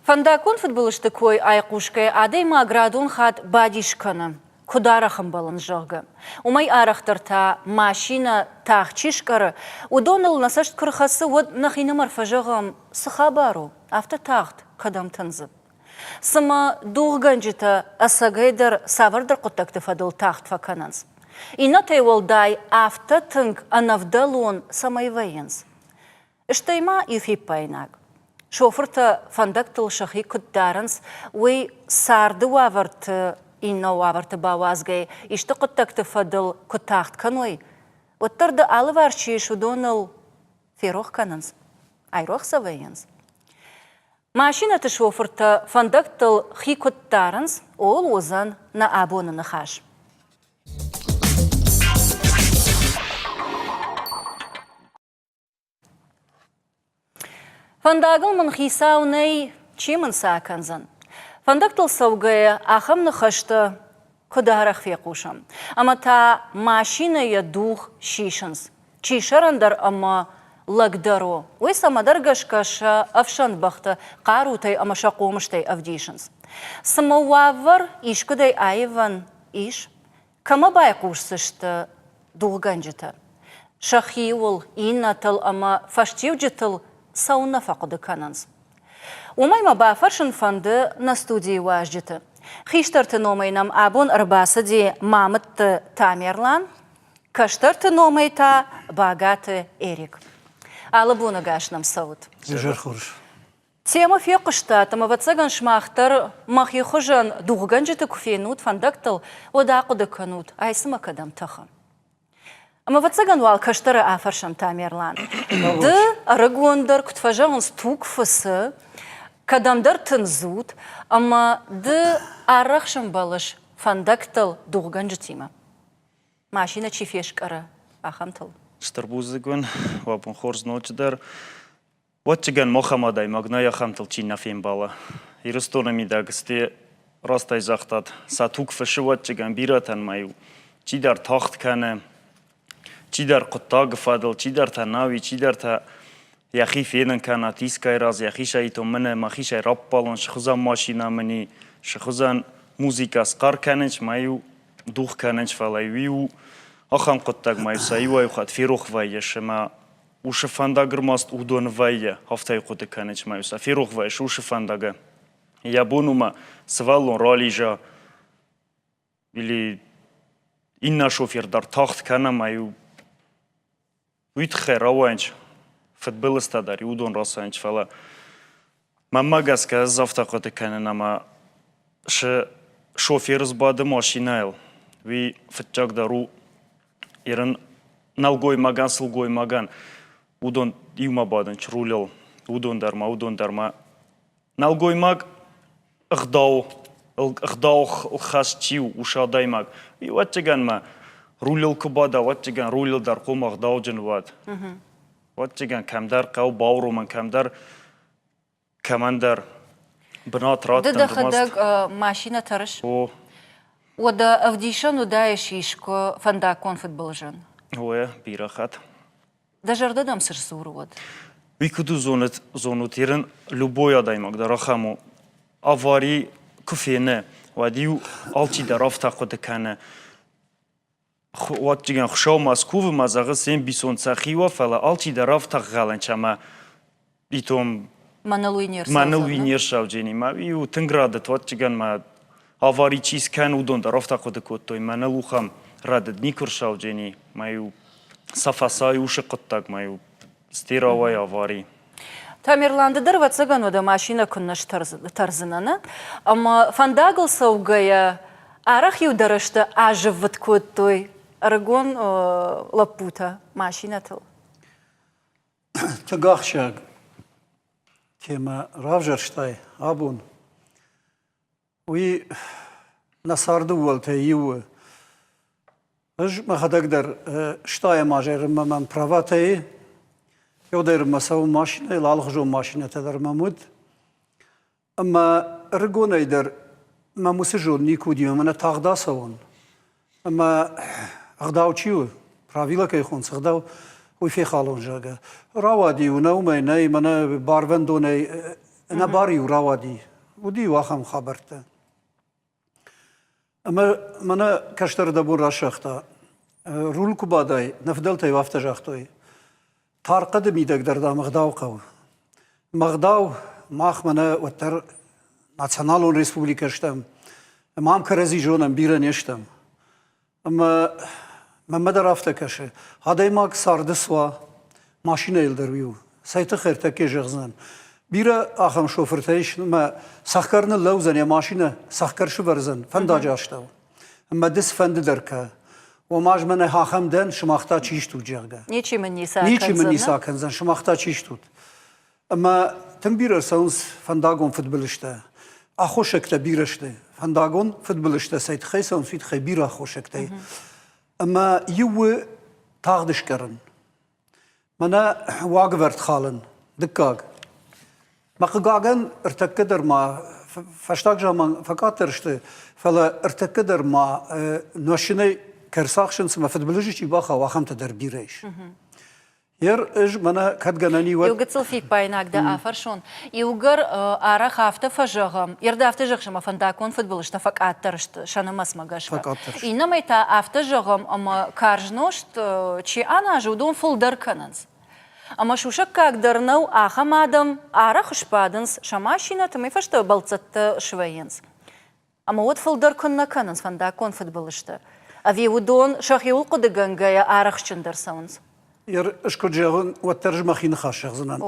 Фӕндаггон фыдбылызты кой айхъусгӕйӕ адӕймаг радон хатт бадис кӕны, куыд арӕх ӕмбӕлынц, зӕгъгӕ. Уымӕй арӕхдӕр та машинӕ тагъд чи скъӕры, уыдоныл нӕ цӕст куы рхӕцы, уӕд нӕхинымӕр фӕзӕгъӕм, цы хабар у, афтӕ тагъд кӕдӕм тындзы. Цымӕ дугъгӕнджытӕ ӕцӕгӕйдӕр цавӕрдӕр хъуыддӕгты фӕдыл тагъд фӕкӕнынц? Иннӕтӕй уӕлдай афтӕ тынг ӕнӕвдӕлон цӕмӕй вӕййынц? Стӕй ма иу фиппаинаг. Шофыртӕ фӕндӕгтыл сӕхи куыд дарынц, уый царды уавӕрты иннӕ уавӕрты бауадзгӕйӕ исты хъуыддӕгты фӕдыл куы тагъд кӕной, уӕддӕр дӕ алыварс чи ис, уыдоныл ферох кӕнынц, айрох сӕ вӕййынц. Машинӕты шофыртӕ фӕндӕгтыл хи куыд дарынц, ууыл уыдзӕн нӕ абоны ныхас. Фӕндагыл мын хицау нӕй, чи мын сӕ акӕндзӕн? Фӕндӕгтыл цӕугӕйӕ ахӕм ныхӕстӕ куыд арӕх фехъусӕм. Ӕмӕ та машинӕйӕ дугъ сисынц. Чи сӕрӕндӕр ӕмӕ лӕгдӕр у, уый цӕмӕдӕр гӕсгӕ сӕ ӕфсӕн бӕхты хъарутӕй ӕмӕ сӕ хъомыстӕй ӕвдисынц. Цымӕ уавӕр искуыдӕй аивӕн ис? Кӕмӕ байхъусдзысты дугъгӕнджытӕ? Сӕхиуыл, иннӕтыл ӕмӕ фӕстиуджытыл цӕуылнӕ фӕхъуыды кӕнынц? Уымӕй мӕ бафӕрсын фӕнды нӕ студийы уазджыты. Хистӕрты номӕй нӕм абон ӕрбацыди Мамытты Тамерлан, кӕстӕрты номӕй та Багаты Эрик. Алы боныгас нӕм цӕут. Изӕр хорз. Темӕ фехъуыстат ӕмӕ, ӕвӕццӕгӕн, сымах дӕр мӕхи хуызӕн дугъгӕнджыты куы фенут фӕндӕгтыл, уӕд ахъуыды кӕнут, ай цымӕ кӕдӕм тӕхы? Ӕмӕ, ӕвӕццӕгӕн, уал кӕстӕры афӕрсӕм Тамерлан. Ды ӕрыгондӕр, куыд фӕзӕгъынц, туг фыцы, кӕдӕмдӕр тындзут, ӕмӕ ды арӕх сӕмбӕлыс фӕндӕгтыл дугъгӕнджытимӕ. Машинӕ чи фескъӕры, ахӕмтыл. Стыр бузныг уын, уӕ бон хорз ноджыдӕр. Уӕддзыгӕн махӕм адӕймаг нӕй ахӕмтыл чи нӕ фембӕлы. Ирыстоны мидӕг сте растӕй загътат, сӕ туг фысы уӕддзыгӕн бирӕтӕн ма иу чидӕр тагъд кӕны, чидӕр хъуыддагы фӕдыл, чидӕртӕ науи, чидӕртӕ йӕхи фенын кӕнӕт искӕй раз, йӕхи сӕитон мӕнӕ мӕхицӕй раппӕлон, сыхуызӕн машинӕ мын и, сыхуызӕн музыкӕ схъӕр кӕнынц, ма иу дугъ кӕнынц, фӕлӕ иу ахӕм хъуыддаг ма иу сӕ иуӕй хатт ферох вӕййы, ӕмӕ Усы фӕндаг ӕрмӕст уыдоны вӕййы, афтӕ хъуыды кӕнынц ма сӕ ферох вӕййы усы фӕндагы. Йӕ бон у ма сывӕллон рализа или иннӕ шофер дӕр тагъд кӕна ма иу уый тыххӕй рауайынц фыдбылызтӕ дӕр уыдон рацӕуынц, фӕлӕ мӕнмӕ гӕсгӕ ӕз афтӕ хъуыды кӕнын ӕмӕ шы шофер сбады машинӕйыл, уый фыццагдӕр у Ирын нӕлгоймагӕн, сылгоймагӕн уыдон иумӕ бадынц рулыл, уыдон дӕр ма, уыдон дӕр ма. Нӕлгоймаг ӕгъдау, ӕгъдау хӕст чи у, уыцы адӕймаг, ӕвӕццӕгӕн ма рулыл куы бада, ӕвӕццӕгӕн рулыл дӕр хъуамӕ ӕгъдауджын уӕд. Ӕвӕццӕгӕн кӕмдӕр хъӕуы бауромын, кӕмдӕр кӕмӕндӕр бынат раттын. Ды дӕхӕдӕг машинӕ тӕрыс? О. Уӕдӕ ӕвдисӕн уыдаис искуы фӕндаггон фыдбылызӕн? О, бирӕ хатт. Дӕ зӕрдӕ дӕм цы сдзуры уӕд? Уый куыд зонут, зонут, ирын любой адӕймаг дӕр ахӕм у. Авари куы фены, уӕд-иу алчидӕр афтӕ хъуыды кӕны. Уӕддзӕгӕн Хуыцаумӕ скувы мӕ зӕгъы, се мбисонд сӕхи уа, фӕлӕ алчидӕр афтӕ гъгъӕлӕнч ӕмӕ итом Мӕныл уый не мӕныл уый не рцӕудзӕни. Мӕ уый у тынг рӕдыд, уӕддзӕгӕн мӕ авари чи скӕны, уыдон дӕр афтӕ хъуыды кодтой, мӕныл ухӕм рӕдыд никуы рцӕудзӕни. Мӕ иу сӕ фӕсайы усы хъуыддаг, мӕ иу стерауай авари. Тамерлан, ды дӕр, ӕвӕццӕгӕн, уӕдӕ машинӕ куыннӕ стӕрдзынӕ, нӕ? Ӕмӕ фӕндагыл цӕугӕйӕ арӕх-иу дӕ рӕзты азыввытт кодтой ӕрыгон лӕппутӕ машинӕтыл? Тынг ахсджиаг темӕ равзӕрстай абон. Уый нӕ царды ууӕлтӕй иу у. Ӕз мӕхӕдӕг дӕр стайӕм азӕрынмӕ мӕм праватӕй, еудӕрынмӕ цӕуын машинӕйыл, алыхуызон машинӕтӕ дӕр мӕм уыд. Ӕмӕ ӕрыгонӕй дӕр мӕм уыцы зонд никуы уыди, ӕмӕ нӕ тагъд ацӕуон. Ӕмӕ ӕгъдау чи у, правилӕ кӕй хонынц ӕгъдау, уый фехалон, зӕгъгӕ. Рауади-иу, нӕ уымӕй нӕй, мӕнӕ барвӕндонӕй. Ӕнӕбары-иу рауади. Уыди-иу ахӕм хабӕрттӕ. Ӕмӕ мӕнӕ кӕстӕр дӕ бон расагъта. Руль куы бадай, нӕ фыдӕлтӕ-иу афтӕ загътой. Тархъӕды мидӕг дӕр дам ӕгъдау хъӕуы. Мӕгъдау мах мӕнӕ уӕддӕр националон республикӕ стӕм. Ӕмӕ ам кӕрӕдзи зонӕм, бирӕ не стӕм. Ӕмӕ мӕнмӕ дӕр афтӕ кӕсы, адӕймаг царды суа, машинӕйыл дӕр уый у. Цӕй тыххӕй ӕртӕккӕ зӕгъдзынӕн. Бирӕ ахӕм шофыртӕ ис, ӕмӕ цӕхгӕр ныллӕудзӕн йӕ машинӕ, цӕхгӕр сывӕрдзӕн фӕндаджы астӕу. Ӕмӕ ды цыфӕнды дӕр кӕ. Ома ӕз мӕнӕ ахӕм дӕн, сымах та чи стут, зӕгъгӕ. Ничи мын ницы Ничи мын ницы акӕндзӕн, сымах та чи стут. Ӕмӕ тынг бирӕ цӕуынц фӕндагон фыдбылызтӕ. Аххосӕгтӕ бирӕ сты. Фӕндагон фыдбылызтӕ цӕй тыххӕй цӕуынц, уый тыххӕй бирӕ аххосӕгтӕй. Ӕмӕ иу у тагъд скъӕрын. Мӕнӕ уагӕвӕрд халын. Дыккаг. Мӕ хъыгагӕн, ӕртӕккӕ дӕр ма фӕстаг заман фӕкъаддӕр сты, фӕлӕ ӕртӕккӕ дӕр ма нуӕсынӕй кӕрцахсынц ӕмӕ фыдбылызы чи бахауы, ахӕмтӕ дӕр бирӕ ис. Ер ӕз мӕнӕ кӕд гӕнӕн и, уӕд... Иу гыццыл фиппаинаг дӕ афӕрсон. Иугӕр арӕх афтӕ фӕзӕгъӕм, ердӕ афтӕ зӕгъыс, ӕмӕ фӕндаггон фыдбылызтӕ фӕкъаддӕр сты сӕ нымӕцмӕ гӕсгӕ. Иннӕмӕй та афтӕ зӕгъӕм, ӕмӕ карз нозт чи аназы, уыдон фылдӕр кӕнынц. Ӕмӕ сусӕггаг дӕр нӕу, ахӕм адӕм арӕх сбадынц сӕ машинӕты, ӕмӕ фӕстӕ бӕлццӕттӕ свӕййынц. Ӕмӕ уӕд фылдӕр куыннӕ кӕнынц фӕндаггон фыдбылызтӕ? Ӕви уыдон сӕхиуыл хъуыдыгӕнгӕйӕ арӕхстджындӕр цӕуынц? Ӕз куыд зӕгъын, уӕддӕр ӕз мӕхи ныхас зӕгъдзынӕн.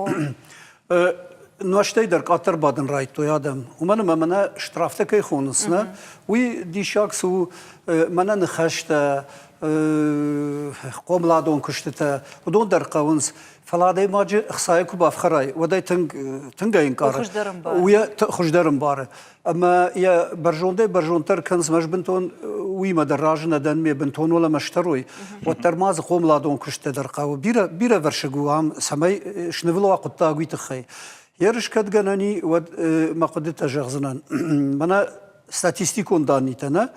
Нуӕзтӕй дӕр къаддӕр бадын райдыдтой адӕм. Уымӕн ӕмӕ мӕнӕ штрафтӕ кӕй хонынц, нӕ, уый диссаг цы у, мӕнӕ ныхӕстӕ, хъомыладон куыстытӕ, уыдон дӕр хъӕуынц. Фӕлӕ адӕймаджы ӕхцайы куы бафхӕрай, уӕд ӕй тынг тынг ӕнкъары. Хуыздӕр ӕмбары. Уый хуыздӕр ӕмбары. Ӕмӕ йӕ бӕрзондӕй бӕрзонддӕр кӕнынц, ӕз бынтон уыимӕ дӕр разы нӕ дӕн, ме бынтон уӕлӕмӕ стӕрой, уӕддӕр ма дзы хъомыладон куысттӕ дӕр хъӕуы. Бирӕ, бирӕвӕрсыг у ам, цӕмӕй снывыл уа хъуыддаг уый тыххӕй. Ерыс кӕд гӕнӕн и, уӕд мӕ хъуыдытӕ зӕгъдзынӕн. Мӕнӕ статистикон даннитӕ нӕ,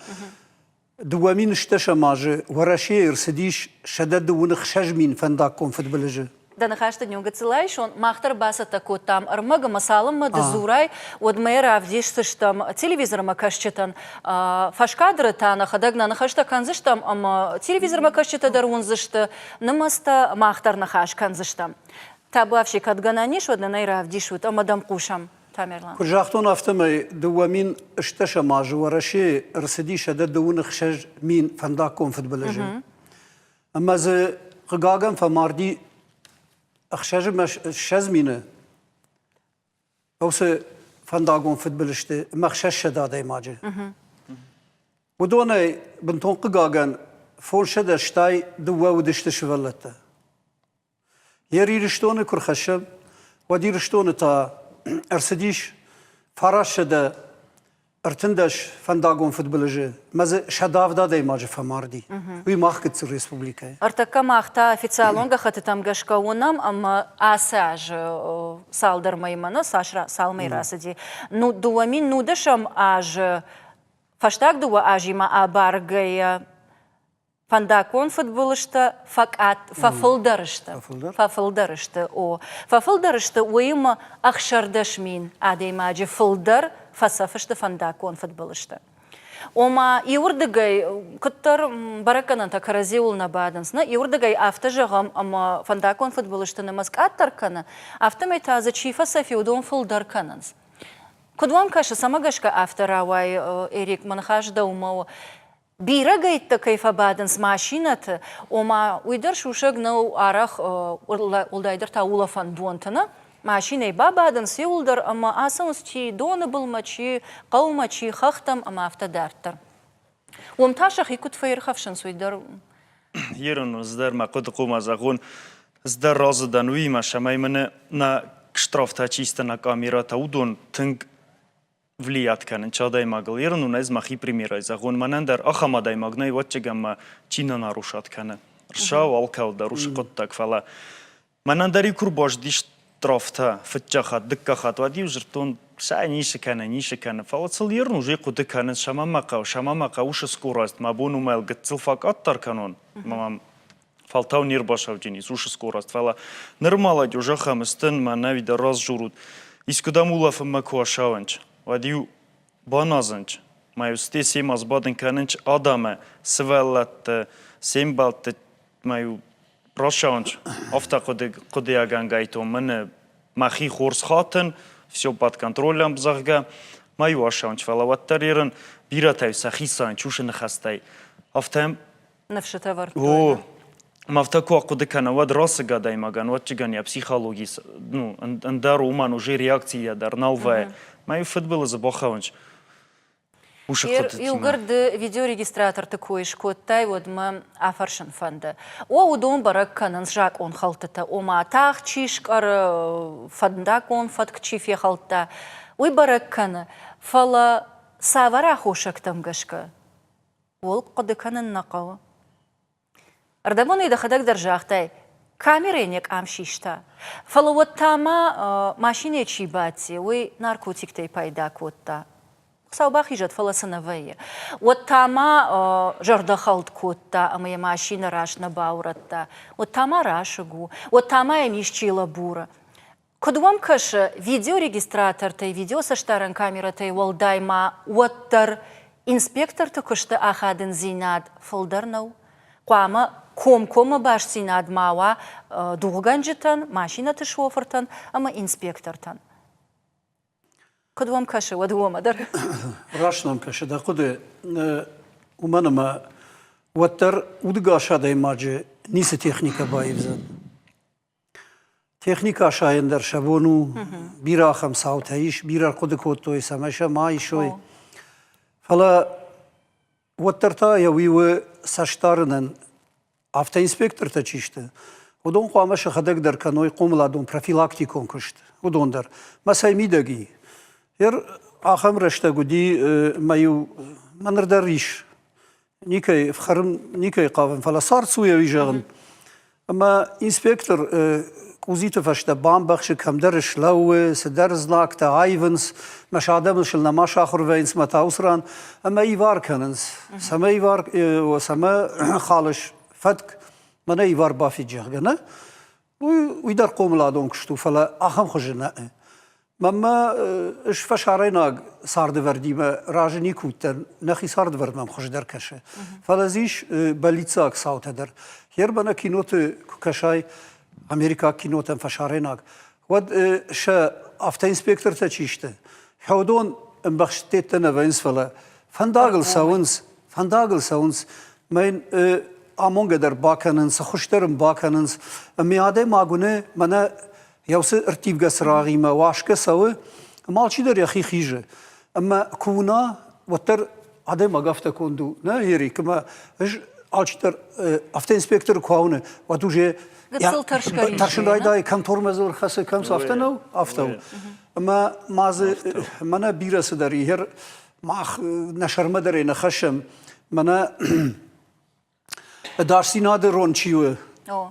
2010 азы Уӕрӕсейы ӕрцыдис 126 000 фӕндаггон фыдбылызы. Дӕ ныхӕсты нын гыццыл айсон, мах дӕр бацӕттӕ кодтам ӕрмӕг ӕмӕ цалынмӕ ды дзурай, уӕдмӕ йӕ равдисдзыстӕм телевизормӕ кӕсджытӕн. Фӕскадры та нӕхӕдӕг нӕ ныхӕстӕ кӕндзыстӕм ӕмӕ телевизормӕ кӕсджытӕ дӕр уындзысты нымӕцтӕ, мах дӕр ныхас кӕндзыстӕм. Табуафси, кӕд гӕнӕн ис, уӕд нын ӕй равдисут ӕмӕ дӕм хъусӕм. Тамерлан. Куыд загътон, афтӕмӕй 2010 азы Уӕрӕсейы ӕрцыди 126 000 фӕндаггон фыдбылызы. Ӕмӕ дзы, хъыгагӕн, фӕмарди 20 уыцы фӕндагон фыдбылызты ӕмӕ 600 адӕймаджы. Уыдонӕй, бынтон хъыгагӕн, 562 уыдысты сывӕллӕттӕ. Йе Ирыстоны куы рхӕссӕм, уӕд Ирыстоны та ӕрцыдис 913 фӕндагон фыдбылызы мӕ дзы 107 адӕймаджы фӕмарди. Уый мах гыццыл республикӕйы. Ӕртӕккӕ мах та официалон гӕххӕттытӕм гӕсгӕ уынӕм, ӕмӕ ацы аз цалдӕр мӕймӕ, нӕ цас цал мӕй рацыди, ну, 2010 азы фӕстаг дыууӕ азимӕ абаргӕйӕ Фӕндаггон фыдбылызтӕ фӕфылдӕр сты. Фӕфылдӕр сты, о. Фӕфылдӕр сты, уыимӕ 16 000 адӕймаджы фылдӕр фӕцӕф сты фӕндаггон фыдбылызты. Ома, иуырдыгӕй куыддӕр бӕрӕггӕнӕнтӕ кӕрӕдзиуыл нӕ бадынц, нӕ, иуырдыгӕй афтӕ зӕгъӕм, ӕмӕ фӕндаггон фыдбылызты нымӕц къаддӕр кӕны, афтӕмӕй та дзы чи фӕцӕф и, уыдон фылдӕр кӕнынц. Куыд уӕм кӕсы, цӕмӕ гӕсгӕ афтӕ рауайы, Эрик, мӕ ныхас дӕумӕ у? Бирӕгӕйттӕ кӕй фӕбадынц машинӕты, ома уый дӕр сусӕг нӕу арӕх, уӕлдайдӕр та улӕфӕн бонты нӕ, машинӕйы бабадынц иуылдӕр ӕмӕ ацӕуынц чи доны былмӕ, чи хъӕумӕ, чи хӕхтӕм ӕмӕ афтӕ дарддӕр. Уым та сӕхи куыд фӕирхӕфсынц, уый дӕр Ерын ӕз дӕр мӕ хъуыды хъуамӕ зӕгъон, ӕз дӕр разы дӕн уыимӕ, цӕмӕй мын нӕ штрафтӕ чи сты, нӕ камерӕтӕ, уыдон тынг влият кӕнын чи адӕймагыл. Ерын уын ӕз мӕхи примерӕй зӕгъон, мӕнӕн дӕр ахӕм адӕймаг нӕй, ӕвӕццӕгӕн мӕ чи нӕ нарушат кӕны. Рсау алкӕуыл дӕр уыцы хъуыддаг, фӕлӕ мӕнӕн дӕр-иу куы рбаздис штрафтӕ фыццаг хатт, дыккаг хатт, уӕд-иу дзырдтон, сӕ ницы кӕны, ницы кӕны, фӕлӕ сыл ерын уже хъуыды кӕнын, сӕмӕ мӕ хъӕуы, сӕмӕ мӕ хъӕуы скорость, мӕ бон уымӕл гыццыл фӕкъаддӕр кӕнон, ӕмӕ мӕм фӕлтау не рбасауджын ис уыцы скорость, фӕлӕ ныр молодежь ахӕм стын, мӕнӕ дӕр раздзурут. Искуыдӕм улӕфынмӕ куы ацӕуынч, уӕд-иу баназынч, ма-иу сте семӕ сбадын кӕнынч адӕмы, сывӕллӕтты, се мбӕлтты ма-иу рацӕуынч, афтӕ хъуыдыйагӕнгӕйтон мын мӕхи хорз хатын, все под контролем, зӕгъгӕ, ма-иу ацӕуынч, фӕлӕ уӕддӕр ерын бирӕтӕй сӕхицӕн чусы ныхӕстӕй. Афтӕ ныфсытӕ вӕрдтой. О, ӕмӕ афтӕ куы ахъуыды кӕна, уӕд расыг адӕймагӕн, уӕдчыгӕн йӕ психологи ну, ӕндӕр уымӕн уже реакцийӕ дӕр нал вӕййы. Мӕ иу фыдбылызы бахауынч. Иугӕр ды видеорегистраторты кой скодтай, уӕд мӕ афӕрсын фӕнды. О, уыдон бӕрӕг кӕнынц закъонхӕлдтытӕ, ома тагъд чи скъӕры, фӕндаггон фӕтк чи фехӕлдта, уый бӕрӕг кӕны. Фӕлӕ цавӕр аххосӕгтӕм гӕсгӕ? Ууыл хъуыды кӕнын нӕ хъӕуы. Ӕрдӕбон-ӕй дӕхӕдӕг дӕр загътай, камерӕйы йӕ къам систа. Фӕлӕ уӕд та ма машинӕйы чи бадти, уый наркотиктӕй пайда кодта. Хуыцау бахизӕд, фӕлӕ цы нӕ вӕййы. Уӕд та ма зӕрдӕхӕлд кодта ӕмӕ йӕ машинӕ раст нӕ баурӕдта. Уӕд та ма расыг у, уӕд та ма йӕм исчи лӕбуры. Куыд уӕм кӕсы, видеорегистратортӕй, видеоцӕстдарӕн камерӕтӕй уӕлдай ма уӕддӕр инспекторты куысты ахадындзинад фылдӕр нӕу? Хъуамӕ комкоммӕ бастдзинад ма уа дугъгӕнджытӕн, машинӕты шофыртӕн ӕмӕ инспектортӕн. Куыд уӕм кӕсы, уӕд уомӕ дӕр? Раст нӕм кӕсы дӕ хъуыды, уымӕн ӕмӕ уӕддӕр удыгас адӕймаджы ницы техникӕ баивдзӕн. Техникӕ сайын дӕр сӕ бон у. Бирӕ ахӕм цаутӕ ис, бирӕ ӕрхъуыды кодтой, цӕмӕй сӕ ма исой. Фӕлӕ уӕддӕр та йӕ уый у цӕстдарынӕн автоинспектортӕ чи сты, уыдон хъуамӕ сӕхӕдӕг дӕр кӕной хъомыладон профилактикон куыст, уыдон дӕр. Мӕ цӕй мидӕг и? Ер ахӕм рӕстӕг уыди, мӕ-иу мӕ ныр дӕр ис никӕй фхӕрын, никӕй хъавын, фӕлӕ цард цуйӕ уый зӕгъын. Ӕмӕ инспектор къудзиты фӕстӕ бамбӕхсы, кӕмдӕр слӕууы, цыдӕр знӕгтӕ аивынц, мӕ сӕ адӕмыл сыл нӕма сахуыр вӕййынц мӕ та уыцы ран, ӕмӕ ивар кӕнынц. Цӕмӕ ивар, цӕмӕ халыс фӕтк, мӕнӕ ивар бафид, зӕгъгӕ, нӕ? Уый дӕр хъомыладон куыст у, фӕлӕ ахӕм хуызы нӕ. Мӕнмӕ ӕз фӕсарӕйнаг цардывӕрдимӕ разы никуы уыдтӕн, нӕхи цардывӕрд мӕм хуыздӕр кӕсы. Фӕлӕ дзы ис бӕллиццаг цаутӕ дӕр. Германы киноты куы кӕсай, америкаг кинотӕм фӕсарӕйнаг, уӕд сӕ автоинспектортӕ чи сты, уыдон ӕмбӕхстдеттӕ нӕ вӕййынц, фӕлӕ фӕндагыл цӕуынц, фӕндагыл цӕуынц, мӕ йын амонгӕ дӕр бакӕнынц, ӕххуыс дӕр ын бакӕнынц. Ӕмӕ адӕймаг уыны, мӕнӕ йӕ уыцы ӕрттивгӕ цырагъимӕ уасгӕ цӕуы, ӕмӕ алчидӕр йӕхи хизы. Ӕмӕ куы уына, уӕддӕр адӕймаг афтӕ конд у, нӕ, Ерик, ӕмӕ ӕз алчидӕр автоинспекторы куы ауыны, уӕд уже тӕрсын райдайы, кӕм тормозыл ӕрхӕцы, кӕм цы, афтӕ нӕу, афтӕ у. Ӕмӕ ма дзы мӕнӕ бирӕ цыдӕр и, мах нӕ сӕрмӕ дӕр ӕй нӕ хӕссӕм. Мӕнӕ ӕдасдзинады рон чи у,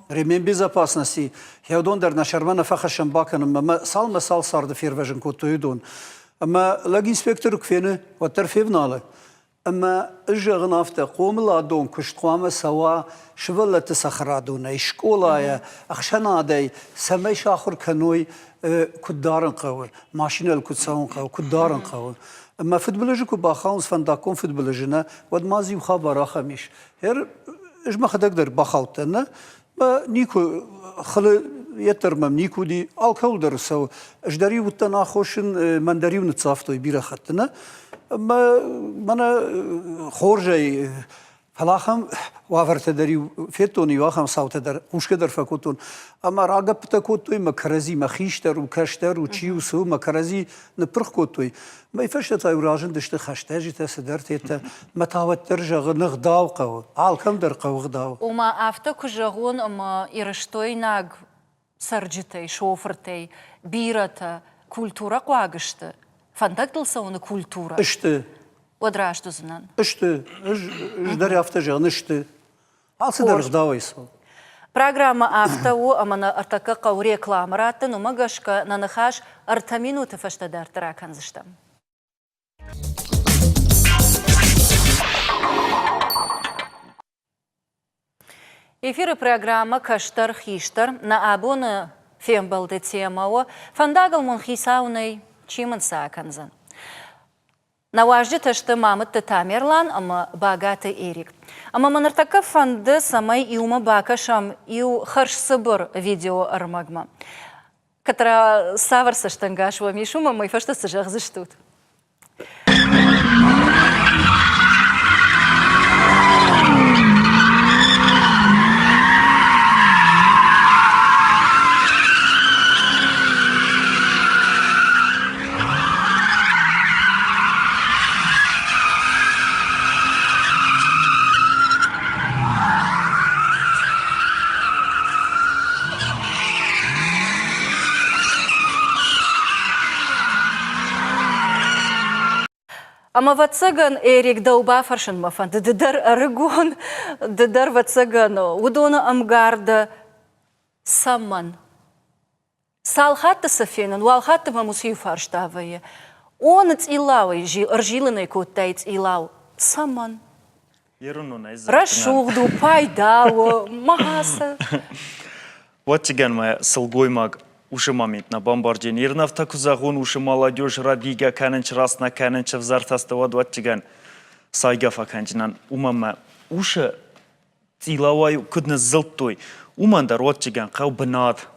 ремень безопасности, уыдон дӕр нӕ сӕрмӕ нӕ фӕхӕссӕм бакӕнынмӕ. Мӕ цал мӕ цал царды фервӕзын кодтой уыдон. Ӕмӕ лӕг инспекторы куы фены, уӕддӕр февналы. Ӕмӕ ӕз зӕгъын афтӕ, хъомыладон куыст хъуамӕ цӕуа сывӕллӕтты цӕхӕрадонӕй, скъолайӕ, ӕхсӕнадӕй, цӕмӕй сахуыр кӕной, куыд дарын хъӕуы, машинӕйыл куыд цӕуын хъӕуы, куыд дарын хъӕуы. Ӕмӕ фыдбылызы куы бахауынц фӕндаггон фыдбылызы, нӕ, уӕд ма дзы иу хабар ахӕм ис. Ӕз мӕхӕдӕг дӕр бахаудтӕн, нӕ, мӕ никуы хылы йеддӕр мӕм никуы уыди, алкӕуыл дӕр цӕуы. Ӕз дӕр-иу уыдтӕн аххосджын, мӕн дӕр-иу ныццавтой бирӕ хатты, нӕ. Мӕ мӕнӕ хорзӕй Фӕлӕ ахӕм уавӕртӕ дӕр-иу федтон, иу ахӕм цаутӕ дӕр хъусгӕ дӕр фӕкодтон. Ӕмӕ рагӕппытӕ кодтой мӕ кӕрӕдзи, мӕ хистӕр у, кӕстӕр у, чи у, цы у, мӕ кӕрӕдзи ныппырх кодтой. Мӕй фӕстӕ та-иу разындысты хӕстӕджытӕ, цыдӕртӕ. Мӕ та уӕддӕр зӕгъын, ӕгъдау хъӕуы, алкӕм дӕр хъӕуы ӕгъдау. Ома афтӕ куы зӕгъон, ӕмӕ ирыстойнаг цӕрджытӕй, шофыртӕй бирӕтӕ культурӕ хъуаг сты, фӕндӕгтыл цӕуыны культурӕ. Сты. Уӕд раст уыдзынӕн. Сты. Ӕз дӕр афтӕ зӕгъын, сты. Алцыдӕр ӕгъдауӕй цӕуы. Программӕ афтӕ у, ӕмӕ нӕ ӕртӕккӕ хъӕуы рекламӕ раттын, уымӕ гӕсгӕ нӕ ныхас ӕртӕ минуты фӕстӕ дарддӕр акӕндзыстӕм. Эфиры программӕ «Кӕстӕр-хистӕр» нӕ абоны Фембӕлды темӕ у Фӕндагыл мын хицау нӕй, чи мын цы акӕндзӕн? Нӕ уазджытӕ сты Мамытты Тамерлан ӕмӕ Багаты Эрик. Ӕмӕ мӕ ныртӕккӕ фӕнды, цӕмӕй иумӕ бакӕсӕм иу хӕрзцыбыр видеоӕрмӕгмӕ. Кӕддӕра цавӕр цӕстӕнгас уӕм ис, уымӕ мӕ фӕстӕ цы зӕгъдзыстут? Ӕмӕ, ӕвӕццӕгӕн, Эрик, дӕу бафӕрсын мӕ фӕнды, ды дӕр ӕрыгон, ды дӕр, ӕвӕццӕгӕн, уыдоны ӕмгар дӕ. Цӕмӕн? Цал хатты сӕ фенын, уал хатты мӕм уыцы иу фарста вӕййы. О, ныцъилауӕй ӕрзилын ӕй кодтай цъилау. Цӕмӕн? Рӕсугъд у, пайда у, мӕ Уӕддзӕгӕн мӕ сылгоймаг уыцы момент нӕ бамбарджен. Ирнӕвтӕ куы зӕгъон, уыцы молодежь рӕдийгӕ кӕнынч, раст нӕ кӕнынч, ӕвзӕртӕ сты, уӕд уӕддзӕгӕн сайгӕ фӕкӕнджынӕн. Уымӕн мӕ усы цъилауӕй куыд ныззылдтой, уымӕн дӕр уӕддзӕгӕн хъӕуы бынат.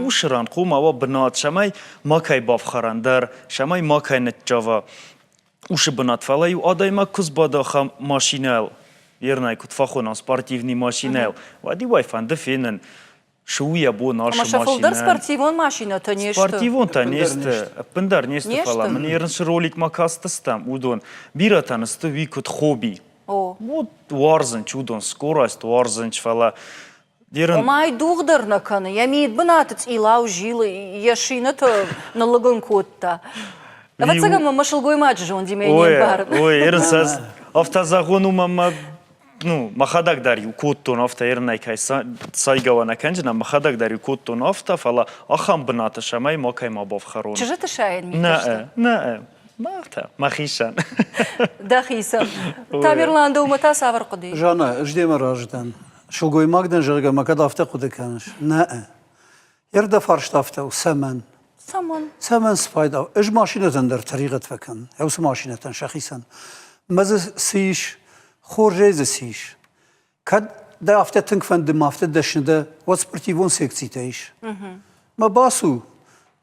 Усы ран хъуамӕ уа бынат, цӕмӕй макӕй бафхӕрӕн дӕр, цӕмӕй макӕй ныццӕва усы бынат. Фӕлӕ-иу адӕймаг куы сбада ахӕм машинӕйыл, ернӕй куыд фӕхонӕм спортивный машинӕйыл, уӕд-иу ӕй фӕнды фенын, цы у йӕ бон ацы Ӕмӕ сӕ фылдӕр спортивон машинӕтӕ не сты. Спортивонтӕ не сты, ӕппындӕр не сты, фӕлӕ мын ерын цы роликмӕ кастыстӕм, уыдон бирӕтӕн сты уый куыд хобби. Вот уарзынч уыдон, скорость уарзынч, фӕлӕ Ома дугъ дӕр нӕ кӕны, йӕ мидбынаты цъилау зилы, йӕ шинӕтӕ ныллыг кодта. Ӕвӕццӕгӕн мӕ сылгоймаджы зондимӕ не мбарын. Ой, ерын сӕ афтӕ зӕгъон у мӕ ну, мӕхӕдӕг дӕр иу кодтон афтӕ ерынӕй кӕй сайгӕ нӕ кӕнджынӕн, мӕхӕдӕг дӕр иу кодтон афтӕ, фӕлӕ ахӕм бынаты сӕмӕй макӕй ма бафхӕрон. Чызджыты сайӕн митӕ сты? Нӕ, нӕ, мӕхтӕ, мӕхицӕн. Дӕхицӕн. Тамерлан, дӕумӕ та цавӕр хъуыды ис? Жанна, ӕз демӕ разы дӕн. Сылгоймаг дӕн, зӕгъгӕ, мӕ кӕд афтӕ хъуыды кӕныс? Нӕ. Йӕ фарст афтӕ у, цӕмӕн? Цӕмӕн? Цӕмӕн спайда? Ӕз машинӕтӕн дӕр тӕригъӕд фӕкӕнын, уыцы машинӕтӕн сӕхицӕн. Мӕ дзы цы ис, хорзӕй дзы цы ис? Кӕд дӕ афтӕ тынг фӕнды мӕ афтӕ дӕсны дӕ, уӕд спортивон секцитӕ ис. Мӕ бацу,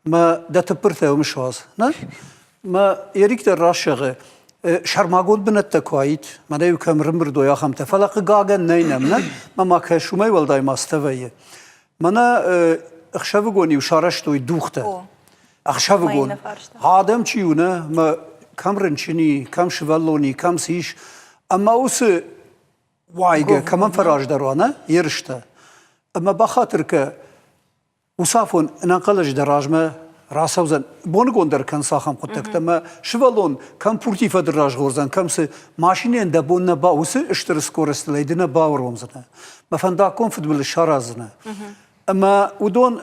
мӕ дӕ тыппыртӕ уым суадз. Нӕ? Мӕ Эрик дӕр раст зӕгъы, сӕрмагонд бынӕттӕ куы аид, мӕнӕ-иу кӕм рымбырд уой ахӕмтӕ, фӕлӕ хъыгагӕн нӕй нӕм, нӕ? Мӕ ма кӕс, уымӕй уӕлдай ма цытӕ вӕййы. Мӕнӕ ӕхсӕвыгон-иу сарӕзтой духтӕ. Ӕхсӕвыгон. Адӕм чи у, нӕ, мӕ кӕм рынчын и, кӕм сывӕллон и, кӕм цы ис. Ӕмӕ уыцы уайгӕ кӕмӕн фӕраздӕр уа, нӕ, ерыстӕ. Ӕмӕ бахатыр кӕ, уыцы афон ӕнӕнхъӕлӕджы дӕ размӕ рацӕудзӕн, боныгон дӕр кӕн цахӕм хъуыддӕгтӕ, ӕмӕ сывӕллон кӕм пурти фӕдыл разгъордзӕн, кӕм цы машинӕйӕн дӕ бон нӕ ба, уыцы стыр скоростыл ӕй ды нӕ бауромдзынӕ. Мӕ фӕндаггон фыдбылыз сараздзынӕ. Ӕмӕ уыдон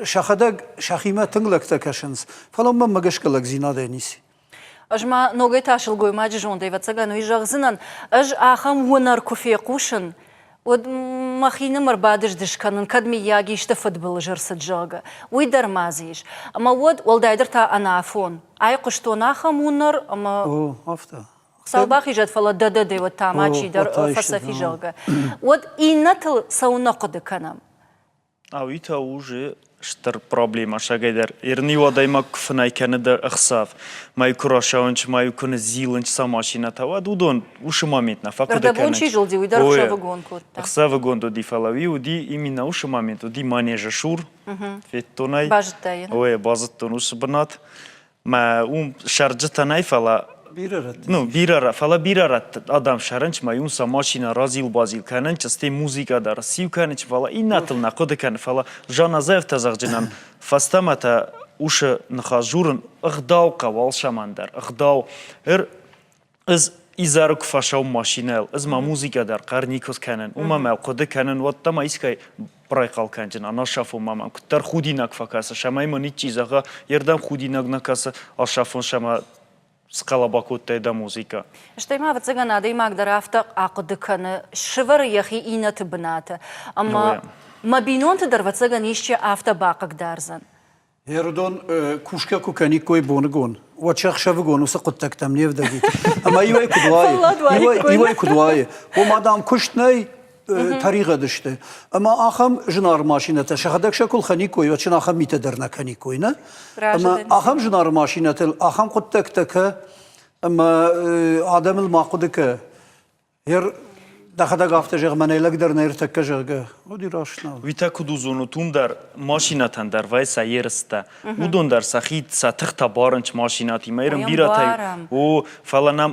сӕхӕдӕг сӕхимӕ тынг лӕгтӕ кӕсынц, фӕлӕ мӕнмӕ гӕсгӕ лӕгдзинадӕй ницы. Ӕз ма ногӕй та сылгоймаджы зондӕй, ӕвӕццӕгӕн, уый зӕгъдзынӕн, ӕз ахӕм уынӕр куы фехъусын, уӕд мӕхинымӕр бадыз-дыз кӕнын, кӕд мыййаг исты фыдбылыз ӕрцыд, зӕгъгӕ. Уый дӕр ма дзы ис. Ӕмӕ уӕд, уӕлдайдӕр та ӕнафон, айхъуыстон ахӕм уынӕр, ӕмӕ О, афтӕ. Хуыцау бахизӕд, фӕлӕ дӕ-дӕ-дӕ, уӕд та ма чидӕр фӕцӕфи, зӕгъгӕ. Уӕд иннӕтыл цӕуылнӕ хъуыды кӕнӕм? Уый та уже стыр проблемӕ сагӕйдӕр. Ирын-иу адӕймаг куы фынӕй кӕны дӕр ӕхсӕв, мӕй куы рацӕуынц, мӕй куы ныззилынц сӕ машинӕтӕ, уӕд уыдон уыцы момент нӕ фӕхъуыды кӕнынц. Ӕрдӕбон чи зылди, уый дӕр ӕхсӕвыгон кодта. Ӕхсӕвыгон уыди, фӕлӕ уый уыди именно уыцы момент уыди манежы сур. Федтон ӕй. Базыдтай йын? Ой, базыдтон уыцы бынат. Мӕ уым сӕрджытӕ нӕй, фӕлӕ Бирӕ рӕтты. Ну, бирӕ, фӕлӕ бирӕ рӕтты адӕм сӕрынч, ма иу сӕ машинӕ разил-базил кӕнынч, стӕй музыкӕ дӕр сиу кӕнынч, фӕлӕ иннӕтыл нӕ хъуыды кӕны, фӕлӕ Жаназаевтӕ зӕгъджынӕн фӕстӕмӕ та усы ныхас дзурын ӕгъдау хъӕуы алцӕмӕн дӕр, ӕгъдау. Ӕз изӕры куы фӕцӕуын машинӕйыл, ӕз мӕ музыкӕ дӕр хъӕр никуы кӕнын, уымӕ мӕ хъуыды кӕнын, уӕдта ма искӕй райхъал кӕнджын, ӕнӕсафон ма мӕм куыддӕр худинаг фӕкӕсы, цӕмӕй мын иччи зӕгъа, йе рдӕм худинаг нӕ кӕсы, асафон сӕмӕ схъӕлӕба кодтай дӕ музыкӕ. Стӕй ма, ӕвӕццӕгӕн, адӕймаг дӕр афтӕ ахъуыды кӕны, сывӕры йӕхи иннӕты бынаты. Ӕмӕ. Мӕ бинонты дӕр, ӕвӕццӕгӕн, исчи афтӕ бахъыгдардзӕн. Ерыдон кусгӕ куы кӕниккой боныгон, уӕд сӕ ӕхсӕвыгон уыцы хъуыддӕгтӕм не вдӕлид. Ӕмӕ иуӕй куыд уайы, иуӕй куыд уайы. Ома, дам, куыст нӕй, тӕригъӕд сты. Ӕмӕ ахӕм зынаргъ машинӕтӕ сӕхӕдӕг сӕ куы лхӕниккой, уӕд сын ахӕм митӕ дӕр нӕ кӕниккой, нӕ? Ӕмӕ ахӕм зынаргъ машинӕтыл ахӕм хъуыддӕгтӕ кӕ, ӕмӕ адӕмыл ма хъуыды кӕ. Ер дӕхӕдӕг афтӕ зӕгъ, мӕнӕй лӕгдӕр нӕ ӕртӕккӕ, зӕгъгӕ, уӕд раст нал. Уый та куыд узонут, уым дӕр машинӕтӕн дӕр вӕййы сӕ ерыстӕ. Уыдон дӕр сӕхи сӕ тыхтӕ барынц машинӕтимӕ. Ерын бирӕтӕ о, фӕлӕ нӕм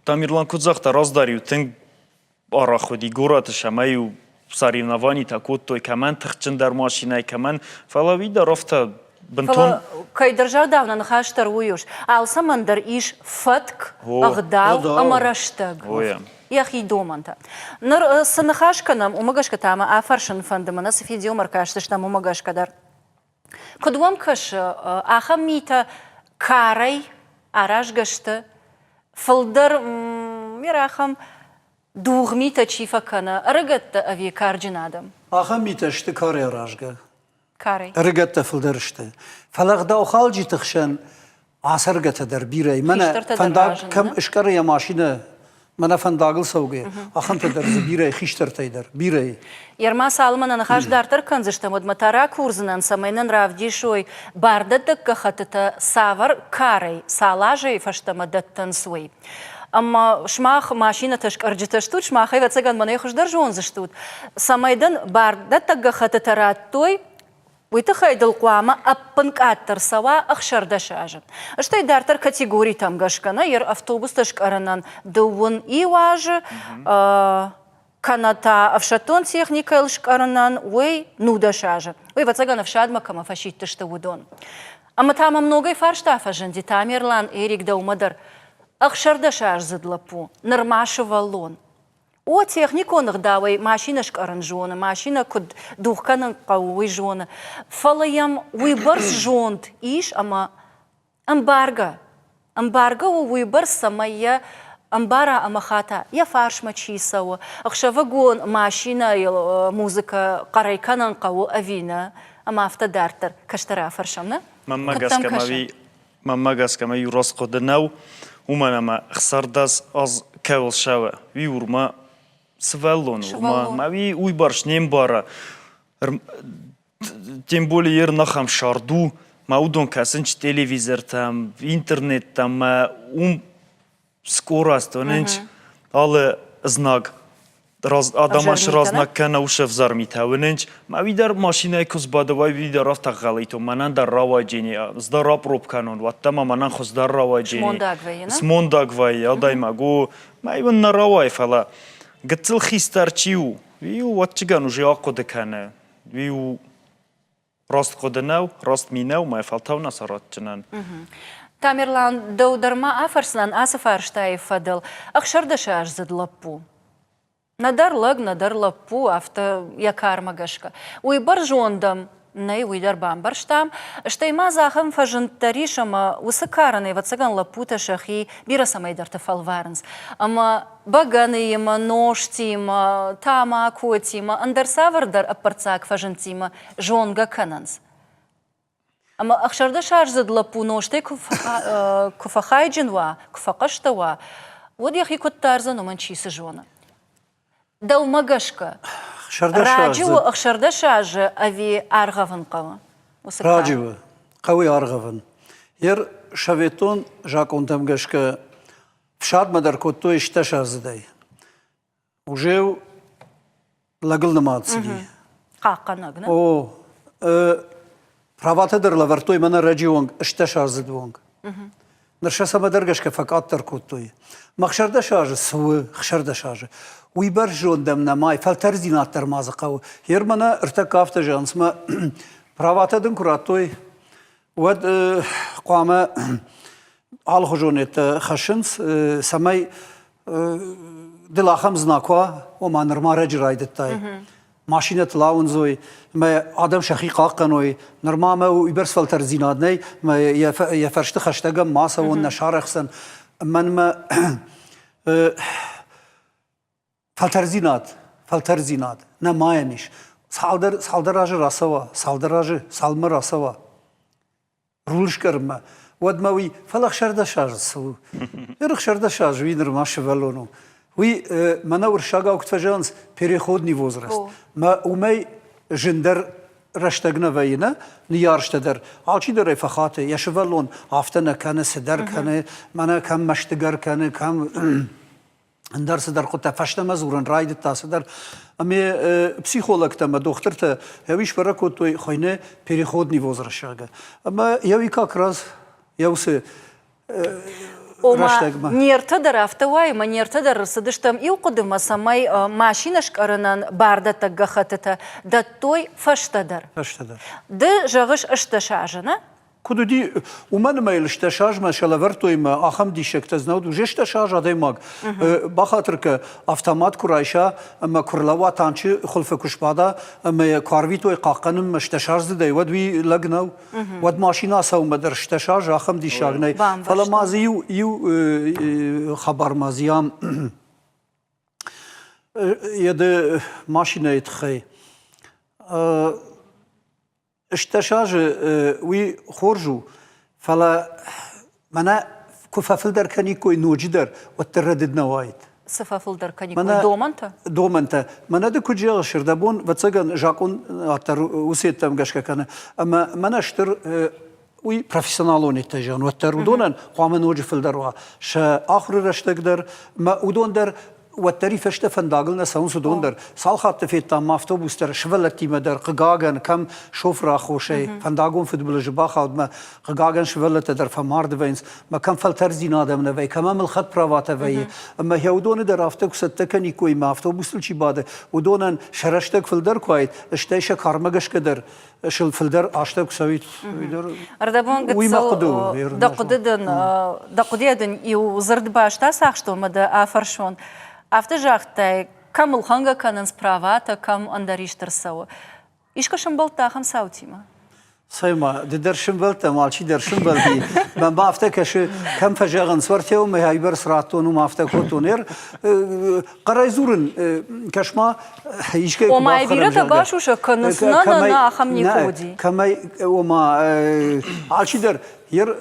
Тамерлан куыд загъта, раздӕр-иу тынг арӕх уыди горӕты сӕмӕ-иу соревнованитӕ кодтой, кӕмӕн тыхджындӕр машинӕ, кӕмӕн, фӕлӕ уый дӕр афтӕ бынтон... Фӕлӕ кӕйдӕр зӕгъдау нӕ ныхас дӕр уый у. Алцӕмӕн дӕр ис фӕтк, ӕгъдау ӕмӕ рӕстӕг. Йӕхи домӕнтӕ. Ныр цы ныхас кӕнӕм, уымӕ гӕсгӕ та мӕ афӕрсын фӕнды, мӕнӕ цы видеомӕ ӕркастыстӕм, уымӕ гӕсгӕ дӕр. Куыд уӕм кӕсы, ахӕм митӕ карӕй аразгӕ сты? Фылдӕр ахӕм дугъ митӕ чи фӕкӕны, ӕрыгӕттӕ ӕви карджын адӕм? Ахӕм митӕ сты карӕй аразгӕ. Карӕй. Ӕрыгӕттӕ фылдӕр сты. Фӕлӕ ӕгъдаухалджыты хсӕн ацӕргӕтӕ дӕр бирӕ. Мӕнӕ фӕндаг кӕм скъӕры йӕ машинӕ, мӕнӕ фӕндагыл цӕугӕ, ахӕмтӕ дӕр дзы бирӕ, хистӕртӕй дӕр бирӕ. Ерма, цалынмӕ нӕ ныхас дарддӕр кӕндзыстӕм, уӕдмӕ та ракурдзынӕн, цӕмӕй нын равдисой бардӕттӕг гӕххӕттытӕ цавӕр карӕй, цал азӕй фӕстӕмӕ дӕттынц, уый. Ӕмӕ сымах машинӕтӕ скъӕрджытӕ стут, сымах, ӕвӕццӕгӕн, мӕнӕй хуыздӕр зондзыстут, цӕмӕй дын бардӕттӕг гӕххӕттытӕ радтой, Уый тыххӕй дыл хъуамӕ ӕппынкъаддӕр цӕуа 16 азы. Стӕй дарддӕр категоритӕм гӕсгӕ нӕ йӕ автобустӕ скъӕрынӕн дыууын иу азы, кӕнӕ та ӕфсӕддон техникӕйыл скъӕрынӕн уый 19 азы. Уый, ӕвӕццӕгӕн, ӕфсадмӕ кӕмӕ фӕсидтысты, уыдон. Ӕмӕ та мӕм ногӕй фарста фӕзынди, Тамерлан, Эрик, дӕумӕ дӕр. 16-аздзыд лӕппу, нырма сывӕллон. О, техникон ӕгъдауӕй машинӕ скъӕрын зоны, машинӕ куыд дугъ кӕнын хъӕуы, уый зоны. Фӕлӕ йӕм уыйбӕрц зонд ис ӕмӕ ӕмбаргӕ. Ӕмбаргӕ у уыйбӕрц, цӕмӕй йӕ ӕмбара ӕмӕ хата, йӕ фарсмӕ чи цӕуы, ӕхсӕвыгон машинӕйыл музыкӕ хъӕрӕй кӕнын хъӕуы ӕви нӕ, ӕмӕ афтӕ дарддӕр. Кӕстӕр афӕрсӕм, нӕ? Мӕнмӕ гӕсгӕ ма Мӕнмӕ гӕсгӕ мӕ иу раст хъуыды нӕу, уымӕн ӕмӕ 16 аз кӕуыл сӕуы, уый урмӕ сывӕллон у, ӕмӕ уый уыйбӕрц не мбары. Тем более ер нахӕм сӕрд у, мӕ уыдон кӕсынц телевизортӕм, интернеттӕм, мӕ уым скорость, уынынц алы знаг адӕмӕн сразнаг кӕнӕ уыцы ӕвзӕр митӕ уынынц. Мӕ уый дӕр машинӕйы куы сбады, уый дӕр афтӕ гъӕлито, мӕнӕн дӕр рауайджени, ӕз дӕр апроб кӕнон, уӕдта ма мӕнӕн хуыздӕр рауайджени. Смондаг вӕййы, нӕ? Смондаг вӕййы адӕймаг. О, мӕ ивын нӕ рауайы, фӕлӕ гыццыл хистӕр чи у, уый у ӕвӕццӕгӕн уже ахъуыды кӕны. Уый у Раст хъуыды нӕу, раст ми нӕу, мӕ фӕлтау нӕ саратджынӕн. Тамерлан, дӕу дӕр ма афӕрсдзынӕн ацы фарстайы фӕдыл. Ӕхсӕрдӕсаздзыд лӕппу. Нӕдӕр лӕг, нӕдӕр лӕппу, афтӕ йӕ кармӕ гӕсгӕ. Уый бӕрзонд ӕм нӕй, уый дӕр бамбӕрстам. Стӕй ма дзы ахӕм фӕзынд дӕр ис, ӕмӕ уыцы карӕн, ӕвӕццӕгӕн, лӕппутӕ сӕхи бирӕ цӕмӕйдӕрты фӕлварынц. Ӕмӕ бӕгӕныимӕ, нозтимӕ, тамакотимӕ, ӕндӕр цавӕрдӕр ӕппӕрццаг фӕзындтимӕ зонгӕ кӕнынц. Ӕмӕ ӕхсӕрдӕсаздзыд лӕппу нозтӕй куы фӕхайджын уа, куы фӕхъӕстӕ уа, уӕд йӕхи куыд дардзӕн, уымӕн чи цы зоны. Дӕумӕ гӕсгӕ, раджы у 16 азы ӕви аргъӕвын хъӕуы? Раджы у, хъӕуы аргъӕвын. Ер советон закъонтӕм гӕсгӕ фсадмӕ дӕр кодтой стӕсаздзыдӕй. Уже лӕгыл нымад цыди. Хъахъхъӕнӕг, нӕ? О, праватӕ дӕр лӕвӕрдтой мӕнӕ рӕджы онг, стӕсаздзыды онг. Ныр сӕ цӕмӕдӕр гӕсгӕ фӕкъаддӕр кодтой. Мӕ 16 азы цы у, 16 азы? Уыйбӕрц зонд ӕм нӕма, фӕлтӕрдзинад дӕр ма дзы хъӕуы. Ер мӕнӕ ӕртӕккӕ афтӕ зӕгъынц, мӕ праватӕ дын куы радтой, уӕд хъуамӕ алыхуызон хӕссынц, цӕмӕй дыл ахӕм знаг уа, ома нырма рӕджы райдыдтай. Машинӕтыл ауындзой, мӕ адӕм сӕхи хъахъхъӕной, нырма мӕ уыйбӕрц фӕлтӕрддзинад нӕй, мӕ йӕ фӕрсты хӕстӕгӕн ма цӕуон, нӕ сарӕхсӕн. Мӕнмӕ фӕлтӕрдзинад, фӕлтӕрдзинад нӕ ма йӕм ис. Цалдӕр, цалдӕр азы рацӕуа, цалдӕр азы цалынмӕ рацӕуа руль скъӕрынмӕ, уӕдмӕ уый, фӕлӕ 16 азы цы у? Ныр 16 азы уый нырма сывӕллон у. Уый мӕнӕ уырыссагау куыд фӕзӕгъынц, переходный возраст. Мӕ уымӕй зындӕр рӕстӕг нӕ вӕййы, нӕ ныййарджытӕ дӕр. Алчидӕр ӕй фӕхаты, йӕ сывӕллон афтӕ нӕ кӕны, цыдӕр кӕны, мӕнӕ кӕм мӕстыгӕр кӕны, кӕм ӕндӕр цыдӕр хъуыддаг фӕстӕмӕ дзурын райдыдта цыдӕр. Ӕмӕ психологтӕ ӕмӕ дохтыртӕ йӕ сбӕрӕг кодтой хуыйны переходный возраст, зӕгъгӕ. Ӕмӕ йӕ как раз йӕ уыцы Ома, не ртӕ дӕр афтӕ уайы, ӕмӕ не ртӕ дӕр рцыдыстӕм иу хъуыдымӕ, цӕмӕй машинӕ скъӕрынӕн бардӕттӕг гӕххӕттытӕ дӕттой фӕстӕдӕр. Фӕстӕдӕр. Ды зӕгъыс 18 азы, нӕ? Куыд уыди, уымӕн ӕмӕ йыл 18 азмӕ сӕ лӕвӕрдтой ӕмӕ ахӕм диссӕгтӕ дзы нӕ уыд. Уже 18 аз адӕймаг бахатыр кӕ, автомат куы райса ӕмӕ куы рлӕууа танчы хуылфы куы сбада ӕмӕ йӕ куы арвитой хъахъхъӕнынмӕ 18-аздзыдӕй, уӕд уый лӕг нӕу. Уӕд машинӕ ацӕуынмӕ дӕр 18 аз ахӕм диссаг нӕй. Фӕлӕ ма дзы иу, иу хабар ма дзы ам йӕ машинӕйы тыххӕй. 18 азы уый хорз у, фӕлӕ мӕнӕ куы фӕфылдӕр кӕниккой ноджыдӕр, уӕддӕр рӕдыд нӕ уаид. Цы фӕфылдӕр кӕниккой? Домӕнтӕ? Домӕнтӕ. Мӕнӕ ды куыд зӕгъыс, ӕрдӕбон, ӕвӕццӕгӕн, закъон дӕр уыцы йедтӕм гӕсгӕ кӕны. Ӕмӕ мӕнӕ стыр уый профессионалон йедтӕ зӕгъын, уӕддӕр уыдонӕн хъуамӕ ноджы фылдӕр уа сӕ ахуыры рӕстӕг дӕр, мӕ уыдон дӕр уӕддӕр и фӕстӕ фӕндагыл нӕ цӕуынц уыдон дӕр. Цал хатты федтам автобус дӕр, сывӕллӕттимӕ дӕр, хъыгагӕн, кӕм шофыры аххосӕй фӕндагон фыдбылызы бахаудмӕ, хъыгагӕн, сывӕллӕттӕ дӕр фӕмард вӕййынц, мӕ кӕм фӕлтӕрддзинад ӕм нӕ вӕййы, кӕм ӕм ӕлхӕд праватӕ вӕййы. Ӕмӕ йӕ уыдоны дӕр афтӕ куы цӕттӕ кӕниккой, мӕ автобустыл чи бады, уыдонӕн сӕ рӕстӕг фылдӕр куы уаид, стӕй сӕ кармӕ гӕсгӕ дӕр сыл фылдӕр азтӕ куы цӕуид, уый дӕр Ӕрдӕбон уый мӕ хъуыды у. Дӕ хъуыды дын, дӕ хъуыдыйӕ дын иу дзырдбаст ацахстон мӕ дӕ афӕрсон. Афтӕ загътай, кӕм ӕлхӕнгӕ кӕнынц праватӕ, кӕм ӕндӕр исты рцӕуы. Искуы сӕмбӕлдтӕ ахӕм цаутимӕ? Цӕй-ма, ды дӕр сӕмбӕлдтӕ, алчи дӕр сӕмбӕлди. Мӕнмӕ афтӕ кӕсы, кӕм фӕзӕгъынц, уӕртӕ уымӕ айбӕрц радтон, уым афтӕ кодтон. Ӕр хъӕрӕй дзурын, кӕс-ма, искӕй куы Ома, бирӕтӕ басусӕг кӕнынц, нӕ, нӕ, нӕ, ахӕм никуы уыди. Кӕмӕй, ома, алчидӕр, ер,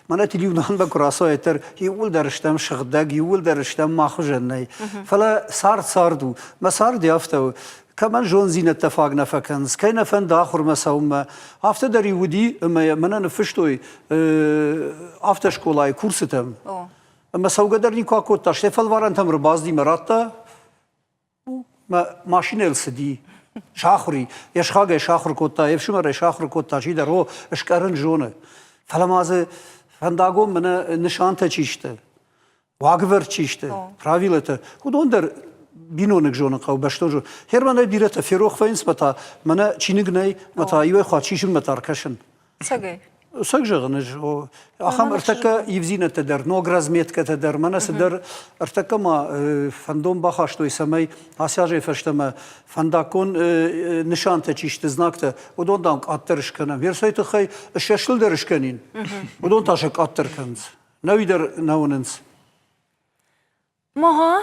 мӕнӕ телеуынӕнмӕ куы рацӕуа, дӕр иууылдӕр стӕм сыгъдӕг, иууылдӕр стӕм мах хуызӕн нӕй. Фӕлӕ цард цард у. Мӕ цард афтӕ у. Кӕмӕн зондзинӕдтӕ фаг нӕ фӕкӕнынц, кӕй нӕ фӕнды ахуырмӕ цӕуынмӕ. Афтӕ дӕр-иу уыди, ӕмӕ мӕнӕ ныффыстой автоскъолайы курсытӕм. Ӕмӕ цӕугӕ дӕр никуы акодта, стӕй фӕлварӕнтӕм ӕрбацыди мӕ радта, мӕ машинӕйыл цыди, сахуыр и, йӕ сыхагӕй сахуыр кодта, йе фсымӕрӕй сахуыр кодта, чидӕр, о, скъӕрын зоны. Фӕлӕ ма дзы фӕндагон мӕнӕ нысантӕ чи сты, уагӕвӕрд чи сты, правилӕтӕ, уыдон дӕр биноныг зонын хъӕуы, бӕстон зонын. Германӕй бирӕтӕ ферох вӕййынц, мӕ та мӕнӕ чиныг нӕй, мӕ та иуӕй хатт сисынмӕ та ӕркӕсын. Цӕгӕй? Цӕг зӕгъын ӕз, ахӕм ӕртӕккӕ ивдзинӕдтӕ дӕр, ног разметкӕтӕ дӕр, мӕнӕ цыдӕр ӕртӕккӕ ма фӕндон бахастой, цӕмӕй ацы азӕй фӕстӕмӕ фӕндаггон нысантӕ чи сты, знактӕ, уыдон, дам, къаддӕр скӕнӕм. Версӕй тыххӕй ссӕстыл дӕр скӕнин, уыдон та сӕ къаддӕр кӕнынц. Нӕуи дӕр нӕ уынынц. Мага,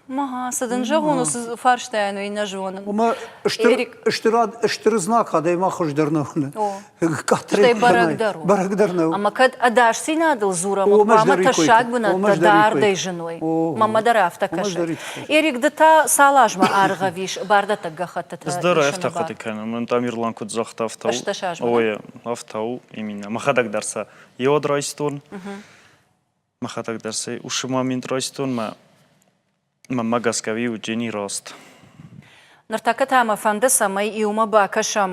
мага, цы дын зӕгъон, уыцы фарстайӕн уый нӕ зонын. Уымӕ стыр, стыр, стыр знаг адӕймаг хуыздӕр нӕ уыны. Стӕй бӕрӕг дӕр у. Бӕрӕг дӕр нӕу. Ӕмӕ кӕд ӕдасдзинадыл дзурӕм, уӕд хъуамӕ тӕссаг бынӕттӕ дардӕй зыной. Мӕнмӕ дӕр афтӕ кӕсы. Эрик, ды та цал азмӕ аргъӕвис бардӕттӕг гӕххӕттытӕ Ӕз дӕр афтӕ хъуыды кӕнын. Мӕн Тамерлан куыд загъта, афтӕ у. Ой, афтӕ у именно. Мӕхӕдӕг дӕр сӕ еуӕд райстон. Мӕхӕдӕг дӕр сӕ усы момент райстон, мӕ мӕнмӕ гӕсгӕ уый уыджени раст. Ныртӕккӕ та мӕ фӕнды, цӕмӕй иумӕ бакӕсӕм,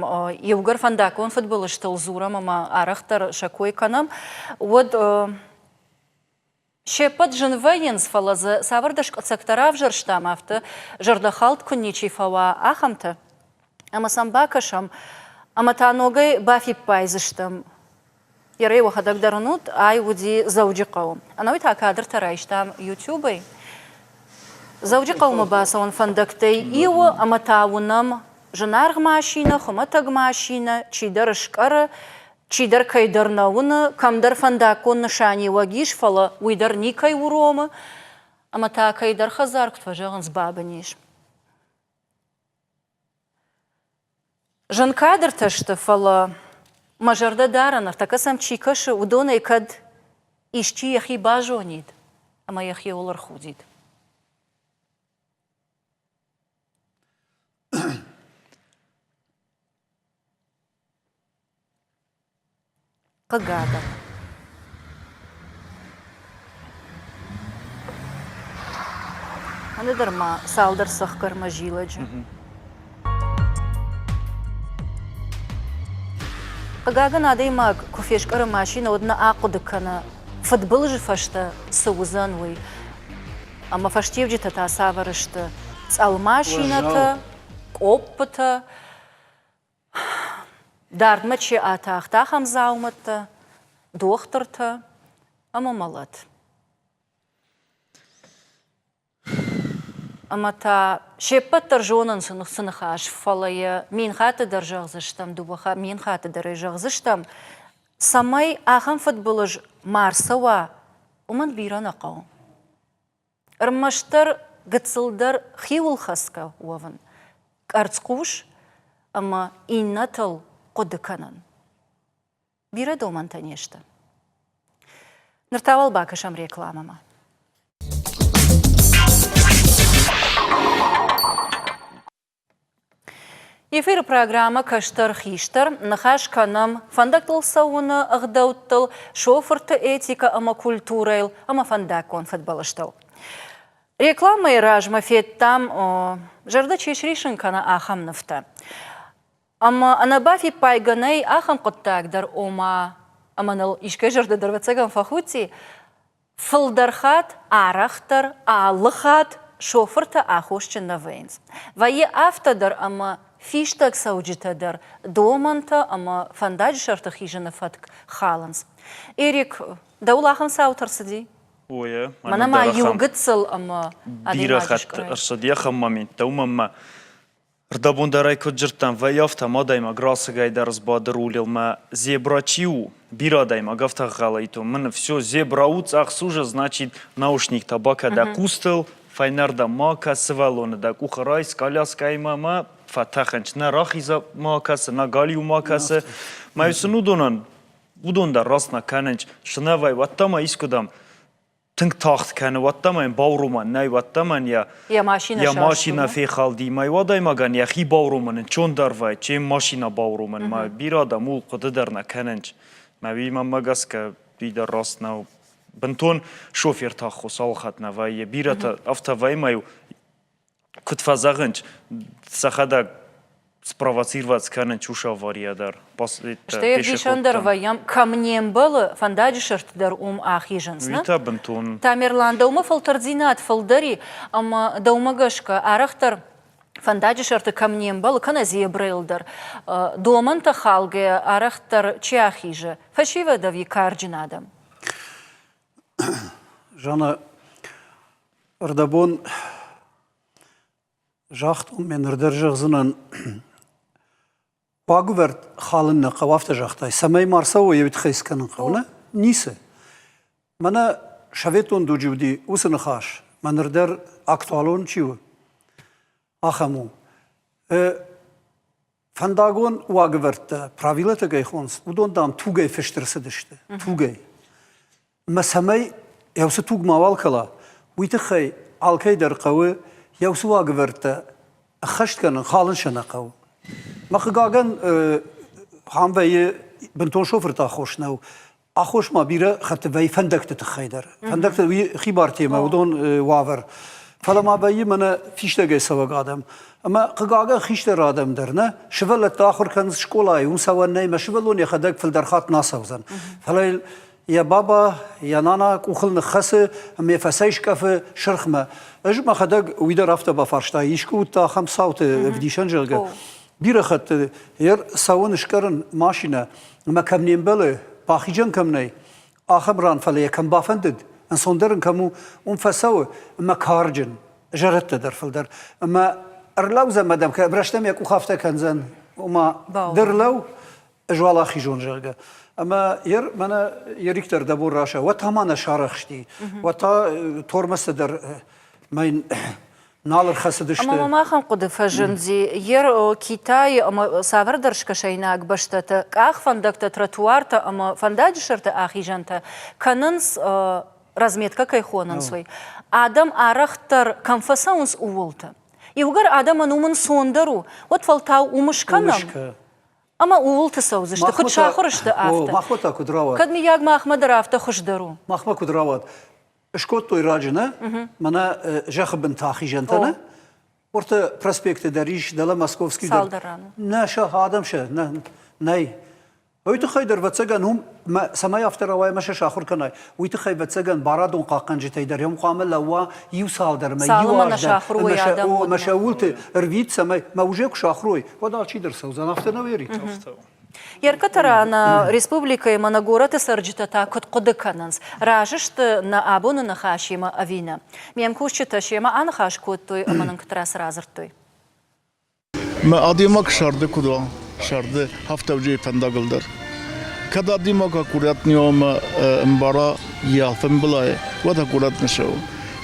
иугӕр фӕндаггон фыдбылызтыл дзурӕм ӕмӕ арӕхдӕр сӕ кой кӕнӕм, уӕд се ппӕт зын вӕййынц, фӕлӕ дзы цавӕрдӕр скъуыддзӕгтӕ равзӕрстам, афтӕ зӕрдӕхӕлд куы ничи фӕуа, ахӕмтӕ. Ӕмӕ сӕм бакӕсӕм, ӕмӕ та ногӕй бафиппайдзыстӕм, Ерӕй уӕхӕдӕг дӕр уынут, ай уыди Дзӕуджыхъӕуы. Ӕнӕуый та кадртӕ райстам YouTube-ӕй. Дзӕуджыхъӕумӕ бацӕуӕн фӕндӕгтӕй иуы ӕмӕ та уынӕм зынаргъ машинӕ, хуымӕтӕг машинӕ, чидӕр скъӕры, чидӕр кӕйдӕр нӕ уыны, кӕмдӕр фӕндаггон нысаниуӕг ис, фӕлӕ уый дӕр никӕй уромы. Ӕмӕ та кӕйдӕр хӕдзар, куыд фӕзӕгъынц, бабын ис. Зын кадртӕ сты, фӕлӕ мӕ зӕрдӕ дары, ныртӕккӕ сӕм чи кӕсы, уыдонӕй кӕд исчи йӕхи базонид ӕмӕ йӕхиуыл ӕрхудид. Хъыгагӕн. Ӕнӕ дӕр ма цалдӕр цӕхгӕрмӕ зилӕджы. Хъыгагӕн, адӕймаг куы фескъӕры машинӕ, уӕд нӕ ахъуыды кӕны, фыдбылызы фӕстӕ цы уыдзӕн, уый. Ӕмӕ фӕстиуджытӕ та цавӕр сты? Цъӕл машинӕтӕ, къоппытӕ, Дардмӕ чи атахт, ахӕм дзаумӕттӕ, дохтыртӕ ӕмӕ мӕлӕт. Ӕмӕ та се ппӕт дӕр зонынц цы ныхас, фӕлӕ йӕ 1000 хатты дӕр зӕгъдзыстӕм, 2000 хатты дӕр ӕй зӕгъдзыстӕм, цӕмӕй ахӕм фыдбылыз ма рцӕуа, уымӕн бирӕ нӕ хъӕуы. Ӕрмӕстдӕр гыццылдӕр хиуылхӕцгӕ уӕвын, къӕрцхъус ӕмӕ иннӕтыл хъуыды кӕнын. Бирӕ домӕнтӕ не сты. Ныр та уал бакӕсӕм рекламӕмӕ. Эфиры программӕ «Кӕстӕр-хистӕр» ныхас кӕнӕм фӕндӕгтыл цӕуыны ӕгъдӕуттыл, шофырты этикӕ ӕмӕ культурӕйыл ӕмӕ фӕндаггон фыдбылызтыл. Рекламӕйы размӕ федтам, зӕрдӕ чи срисын кӕны, ахӕм нывтӕ. Ӕмӕ ӕнӕбафиппайгӕ нӕй ахӕм хъуыддаг дӕр, ома, ӕмӕ ныл искӕй зӕрдӕ дӕр ӕвӕццӕгӕн фӕхудти, Фылдӕр хатт, арӕхдӕр, алы хатт шофыртӕ аххосджын нӕ вӕййынц. Вӕййы афтӕ дӕр, ӕмӕ фистӕг цӕуджытӕ дӕр домӕнтӕ ӕмӕ фӕндаджы сӕрты хизыны фӕтк халынц. Эрик, дӕуыл ахӕм цаутӕ рцыди? Ой, Мӕнӕ ма иу гыццыл ӕмӕ бирӕ хатт ӕрцыди ахӕм моменттӕ, уымӕн ӕмӕ Рдӕбон дӕр ӕй куыд дзырдтам, вӕййы афтӕ, ӕмӕ адӕймаг расыгӕй дӕр сбады рулыл мӕ зебра чи у, бирӕ адӕймаг афтӕ гъгъӕлӕйто, мын все, зебра у, цъӕх сужа, значит, наушниктӕ бакӕ дӕ хъустыл, фӕйнӕрдӕм ма кӕс, сывӕллоны дӕ къухы райс, коляскӕимӕ мӕ фӕтӕхынч, нӕ рахиза ма кӕсы, нӕ галиу ма кӕсы. Мӕ сын уыдонӕн, уыдон дӕр раст нӕ кӕнынч, сынӕвӕй уӕдта ма искуыдӕм тынг тагъд кӕны, уӕдта ма йын бауромӕн нӕй, уӕдта ма йӕ йӕ машинӕ йӕ машинӕ фехӕлди, ма иу адӕймагӕн йӕхи бауромын ӕнцондӕр вӕййы, чем машинӕ бауромын. Ма бирӕ адӕм ууыл хъуыды дӕр нӕ кӕнынц. Мӕ уый мӕнмӕ гӕсгӕ уый дӕр раст нӕу. Бынтон шоферты аххос алы хатт нӕ вӕййы. Бирӕтӕ афтӕ вӕййы, ма иу куыд фӕзӕгъынц, сӕхӕдӕг спровоцировать кӕнынц уыцы аварийӕ дӕр. Стӕй ӕвдисӕн дӕр вӕййӕм, кӕм не мбӕлы, фӕндаджы сӕрты дӕр уым ахизынц. Уый та бынтон. Тамерлан, дӕумӕ фӕлтӕрддзинад фылдӕр и, ӕмӕ дӕумӕ гӕсгӕ арӕхдӕр фӕндаджы сӕрты кӕм не мбӕлы, кӕнӕ зебрӕйыл дӕр, домӕнтӕ халгӕ арӕхдӕр чи ахизы, фӕсивӕд ӕви карджын адӕм? Жанна, ӕрдӕбон загътон, ме ныр дӕр зӕгъдзынӕн, уагӕвӕрд халын нӕ хъӕуы, афтӕ загътай, цӕмӕй ма рцӕуой, уый тыххӕй скӕнын хъӕуы, нӕ? Ницы. Мӕнӕ советон дуджы уыди уыцы ныхас, мӕ ныр дӕр актуалон чи у, ахӕм у. Фӕндагон уагӕвӕрдтӕ, правилӕтӕ кӕй хонынц, уыдон, дам, тугӕй фыст ӕрцыдысты, тугӕй. Ӕмӕ цӕмӕй йӕ уыцы туг мауал кӕла, уый тыххӕй алкӕй дӕр хъӕуы йӕ уыцы уагӕвӕрдтӕ ӕххӕст кӕнын, халын сӕ нӕ хъӕуы. Мӕ хъыгагӕн, ахӕм вӕййы, бынтон шофырты аххос нӕу, Аххос ма бирӕ хатты вӕййы фӕндӕгты тыххӕй дӕр. Фӕндӕгты уый хибар темӕ, уыдон уавӕр. Фӕлӕ ма вӕййы мӕнӕ фистӕгӕй цӕуӕг адӕм. Ӕмӕ, хъыгагӕн, хистӕр адӕм дӕр нӕ сывӕллӕттӕ ахуыр кӕнынц скъолайы, уым цӕуӕн нӕй, мӕ сывӕллон йӕхӕдӕг фылдӕр хатт нӕ ацӕудзӕн. Фӕлӕ йыл йӕ баба, йӕ нана къухыл ныххӕцы ӕмӕ йӕ фӕцӕйскъӕфы сырхмӕ. Ӕз мӕхӕдӕг уый дӕр афтӕ бафарста, искуы уыдта ахӕм цауты ӕвдисӕн, зӕгъгӕ. Бирӕ хӕтты йӕ цӕуын скъӕрын машинӕ, ӕмӕ кӕм не мбӕлы, бахизӕн кӕм нӕй, ахӕм ран, фӕлӕ йӕ кӕм бафӕндыд, ӕнцондӕр ын кӕм у, уым фӕцӕуы ӕмӕ карджын, зӕрӕдтӕ дӕр фылдӕр. Ӕмӕ ӕрлӕудзӕн мӕ дӕм, рӕстӕм йӕ къух афтӕ кӕндзӕн, ома ды рлӕу, ӕз уӕлахизон, зӕгъгӕ. Ӕмӕ ер мӕнӕ Ерик дӕр дӕ бон раса, уӕд та ма нӕ сарӕхсти, уӕд та тормозтӕ дӕр мӕ йын. Нал ӕрхӕцыдысты. Ӕмӕ мӕм ахӕм хъуыды фӕзынди, ер Китайы ӕмӕ цавӕрдӕр скӕсӕйнаг бӕстӕты къахвӕндӕгтӕ, тротуартӕ ӕмӕ фӕндаджы сӕрты ахизӕнтӕ кӕнынц, разметкӕ кӕй хонынц, уый. Адӕм арӕхдӕр кӕм фӕцӕуынц, ууылты. Иугӕр адӕмӕн уым ӕнцондӕр у, уӕд фӕлтау уым скӕнӕм. Ӕмӕ ууылты цӕудзысты, куыд сахуыр сты, афтӕ. Махмӕ та куыд рауад? Кӕд, мыййаг, махмӕ дӕр афтӕ хуыздӕр у? Махмӕ куыд рауад? Скодтой раджы, нӕ? Мӕнӕ зӕххы бынты ахизӕнтӕ, нӕ? Уӕртӕ проспекты дӕр ис, дӕлӕ Московский дӕр. Цалдӕр раны. Нӕ, сӕ адӕм сӕ, нӕ, нӕй. Уый тыххӕй дӕр, ӕвӕццӕгӕн, уым, цӕмӕй афтӕ рауайа ӕмӕ сӕ сахуыр кӕнай, уый тыххӕй, ӕвӕццӕгӕн, барадон хъахъхъӕнджытӕй дӕр ӕм хъуамӕ лӕууа иу цалдӕр ӕмӕ иу аз дӕр, ӕмӕ сӕ ууылты ӕрвит, цӕмӕй мӕ уже куы сахуыр уой, уӕд алчидӕр цӕудзӕн. Афтӕ нӕу, Эрик? Афтӕ у. Еркатара нӕ республикӕйы ӕмӕ нӕ горӕты цӕрджытӕ та куыд хъуыды кӕнынц, разы сты нӕ абоны ныхасимӕ ӕви нӕ? Ме мкусджытӕ семӕ аныхас кодтой ӕмӕ нын куыд радзырдтой. Мӕ адӕймаг сӕрды куыд уа, сӕрды ӕфтауджыйы фӕндагыл дӕр. Кӕд адӕймаг аккурат не ӕмӕ ӕмбара йӕ алфӕмбылайы, уӕд аккурат нӕ цӕуы.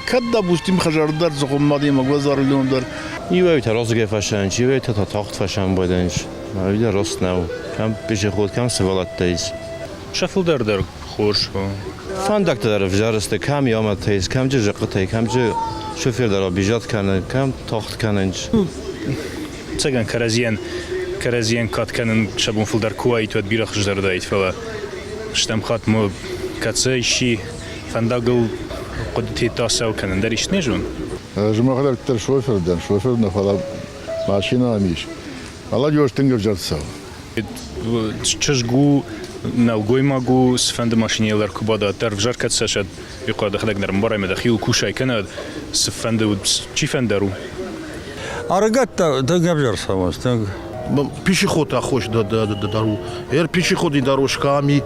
Кӕд, допустим, хӕдзары дӕр зыгъуыммӕ адӕймаг уӕзарылон дӕр. Иуӕй-иутӕ розгӕ фӕсӕнч, иуӕй-иутӕ та тагъд фӕсӕмбӕлынц. Ӕви раст нӕу. Кӕм пешеход, кӕм сывӕллӕттӕ ис. Сӕ фылдӕр дӕр хорз у. Фӕндӕгтӕ дӕр ӕвзӕр сты, кӕм ямӕтӕ ис, кӕм джы зыхъхъытӕ, кӕм джы шофер дӕр обижать кӕны, кӕм тагъд кӕнынц. Ӕцӕгӕн кӕрӕдзийӕн кӕрӕдзийӕн кад кӕнын сӕ бон фылдӕр куы уаид, уӕд бирӕ хуыздӕр уыдаид, фӕлӕ стӕм хатт кӕцы исчи фӕндагыл хъуыдытӕ ацӕуы кӕнын дӕр ис не зон. Ӕз мӕхӕдӕг дӕр шофер дӕн, шофер нӕ, фӕлӕ машинӕ ам ис. Молодежь тынг ӕвзӕр цӕуы. Чызг у, нӕлгоймаг у, цыфӕнды машинӕйыл дӕр куы бада, дӕр ӕвзӕр кӕд сӕсӕд, ихъуа дӕхӕдӕг нӕ ӕмбарай ӕмӕ дӕхиуыл кусай кӕнӕ цыфӕнды уыд, чифӕндӕр у. Ӕрыгӕттӕ тынг ӕвзӕр цӕуынц, тынг. Пешеход аххос дӕр у. Эр пешеходи дорожка ами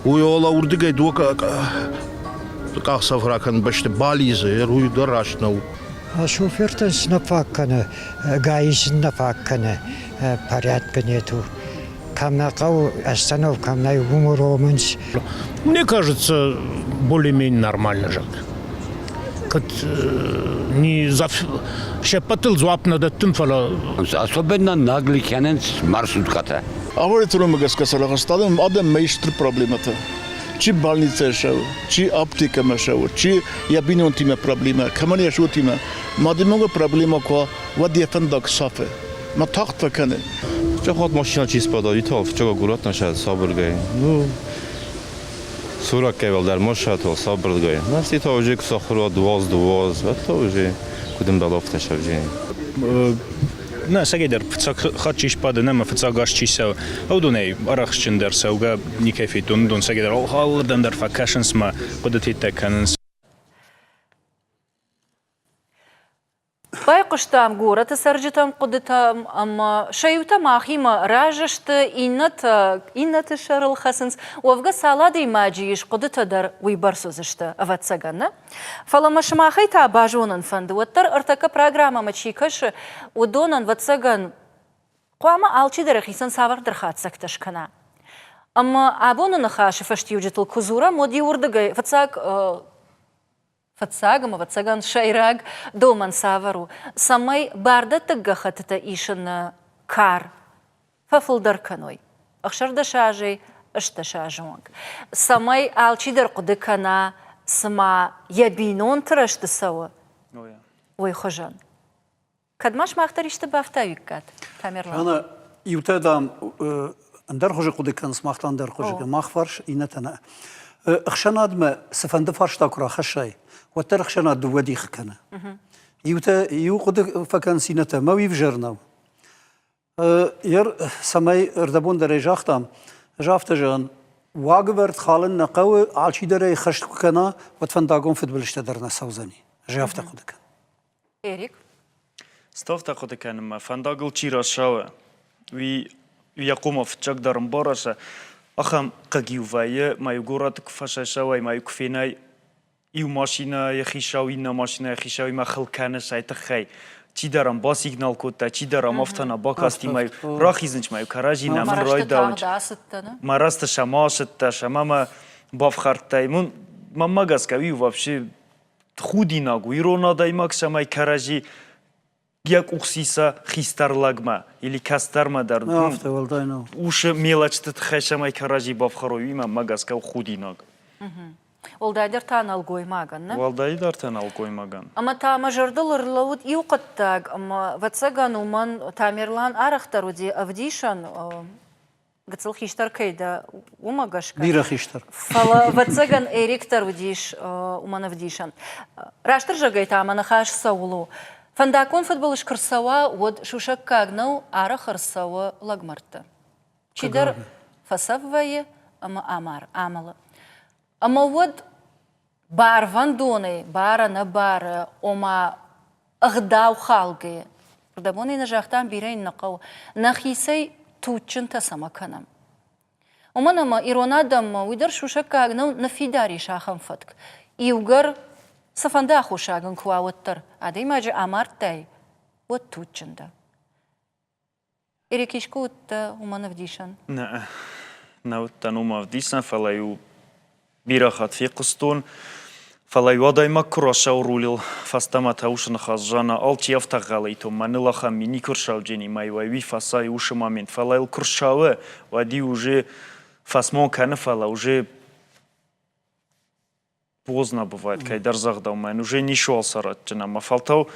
уый ола уырдыгӕй дуа къахдзӕф ракӕнын бӕсты балидзы, эр уый дӕр раст нӕу. Шофертӕн нӕ фаг кӕны, гаисын нӕ фаг кӕны, порядка нету. Кӕм нӕ хъӕуы остановка, кӕм нӕй, уым уромынц. Мне кажется, более-менее нормально же. Кӕд не се ппӕтыл дзуапп нӕ дӕттын, фӕлӕ Особенно наглый кӕнынц маршруткӕтӕ. Аваритурмӕ гӕсгӕ сарӕхстадӕм адӕммӕ ис стыр проблемӕтӕ. Чи больницӕйы цӕуы, чи аптекӕмӕ цӕуы, чи йӕ бинонтимӕ проблемӕ, кӕмӕн йӕ цотимӕ. Мадимӕ проблемӕ куы уа, уӕд йӕ фӕндаг сафы. Мӕ тагъд фӕкӕны. Чахот машина чи спадал, итал фыццаг аккуратно сӕ сабыргай. Ну, сураккӕй дӕр ма сатал сабыргай. Нас это уже куы сахуыр уа дуаз дуаз, это уже куыд ӕмбӕлы афтӕ сӕвзӕрин. Нӕ, ӕцӕгӕйдӕр фыццаг хатт чи сбады, нӕ мӕ фыццаг аз чи цӕуы, уыдонӕй арӕхстджындӕр цӕугӕ никӕй федтон. Уыдон ӕцӕгӕйдӕр алырдӕм дӕр фӕкӕсынц мӕ хъуыдытӕ кӕнынц. Байхъуыстам горӕты цӕрджытӕм хъуыдытӕм ӕмӕ сӕ иутӕ махимӕ разы сты, иннӕтӕ иннӕты сӕрыл хӕцынц. Уӕвгӕ цал адӕймаджы ис хъуыдытӕ дӕр уыйбӕрц уыдзысты, ӕвӕццӕгӕн, нӕ? Фӕлӕ мӕ сымахӕй та базонын фӕнды, уӕддӕр ӕртӕккӕ программӕмӕ чи кӕсы, уыдонӕн, ӕвӕццӕгӕн, хъуамӕ алчидӕр йӕхицӕн цавӕрдӕр хатдзӕгтӕ скӕна. Ӕмӕ абоны ныхасы фӕстиуджытыл куы дзурӕм, уӕд иуырдыгӕй фыццаг Фыццаг ӕмӕ, ӕвӕццӕгӕн, сӕйраг домӕн цавӕр у, цӕмӕй бардӕттӕг гӕххӕттытӕ исыны кар фӕфылдӕр кӕной 16 азӕй 18 азы онг, цӕмӕй алчидӕр хъуыды кӕна, цыма йӕ бинонты рӕзты цӕуы, уый хуызӕн. Кӕд ма сымах дӕр исты бафтауиккат, Тамерлан? Ана, иутӕ, дам, ӕндӕр хуызы хъуыды кӕнынц, мах та ӕндӕр хуызы. Мах фарс, иннӕтӕ нӕ. Ӕхсӕнадмӕ цыфӕнды фарста куы рахӕссай, уӕддӕр ӕхсӕнад дыууӕ дихы кӕны. Иутӕ иу хъуыды фӕкӕнынц, иннӕтӕ мӕ уый ӕвзӕр нӕу. Ер, цӕмӕй ӕрдӕбон дӕр ӕй загътам, ӕз афтӕ зӕгъын, уагӕвӕрд халын нӕ хъӕуы, алчидӕр ӕй хӕст куы кӕна, уӕд фӕндагон фыдбылызтӕ дӕр нӕ цӕудзӕни. Ӕз афтӕ хъуыды кӕнын. Эрик? Ставтӕ хъуыды кӕнынмӕ фӕндагыл чи рацӕуы, уый йӕ хъуымӕ фыццагдӕр ӕмбараса, ахӕм хъыг-иу вӕййы, ма-иу горӕты куы фӕсӕсӕуай, ма-иу куы фенай, иу машинӕйы хицау иннӕ машинӕйы хицауимӕ хыл кӕны сай тыххӕй. Чидӕр ӕм басигнал кодта, чидӕр ӕм афтӕ нӕ бакасти, ма рахизынч ма-иу кӕрӕдзи нӕмын райдауынч. Мӕ рӕзты сӕ ма ацыдтӕ, сӕ ма мӕ бафхӕрдтай. Мӕнмӕ гӕсгӕ, уый вообще. Худинаг у ирон адӕймаг, цӕмӕй кӕрӕдзи йӕ къух сиса хистӕр лӕгмӕ или кӕстӕрмӕ дӕр. Афтӕ уӕлдай нӕу. Усы мелочты тыххӕй цӕмӕй кӕрӕдзи бафхӕрой, уый мӕнмӕ гӕсгӕ у худинаг. Уӕлдайдӕр та нӕлгоймагӕн, нӕ? Уӕлдайдӕр та нӕлгоймагӕн. Ӕмӕ та мӕ зӕрдыл ӕрлӕууыд иу хъуыддаг, ӕмӕ, ӕвӕццӕгӕн, уымӕн Тамерлан арӕхдӕр уыди ӕвдисӕн, гыццыл хистӕр кӕй дӕ, уымӕ гӕсгӕ. Бирӕ хистӕр. Фӕлӕ, ӕвӕццӕгӕн, Эрик дӕр уыдис уымӕн ӕвдисӕн. Растдӕр зӕгъгӕй та мӕ ныхас цӕуыл у? Фӕндаггон фыдбылыз куы рцӕуа, уӕд сусӕггаг нӕу, арӕх ӕрцӕуы лӕгмӕрдты. Чидӕр фӕцӕф вӕййы ӕмӕ амар, амӕлы. Ӕмӕ уӕд барвӕндонӕй, бар-ӕнӕбары, ома ӕгъдау халгӕ, рдӕбонӕй нӕ загътам, бирӕ йын нӕ хъӕуы, нӕхицӕй туджджынтӕ цӕмӕ кӕнӕм? Уымӕн ӕмӕ ирон адӕммӕ уый дӕр сусӕггаг нӕу, ныффидар ис ахӕм фӕтк. Иугӕр цыфӕнды аххосаг ын куы уа, уӕддӕр адӕймаджы амардтай, уӕд туджджын дӕ. Эрик искуы уыдтӕ уымӕн ӕвдисӕн? Нӕ, нӕ уыдтӕн уымӕ ӕвдисӕн, фӕлӕ-иу бирӕ хатт фехъуыстон. Фӕлӕ-иу адӕймаг куы рацӕуы рулыл, фӕстӕмӕ та уыцы ныхас Жанна, алчи афтӕ гъӕлӕйтон, мӕныл ахӕм ми никуы рцӕуджени, мӕ-иу ӕй уый фӕсайы уыцы момент. Фӕлӕ йыл куы рцӕуы, уӕд-иу уже фӕсмон кӕны, фӕлӕ уже поздно бывает, кӕйдӕр загъдау мӕн уже ничуал сарадджын ӕмӕ фӕлтау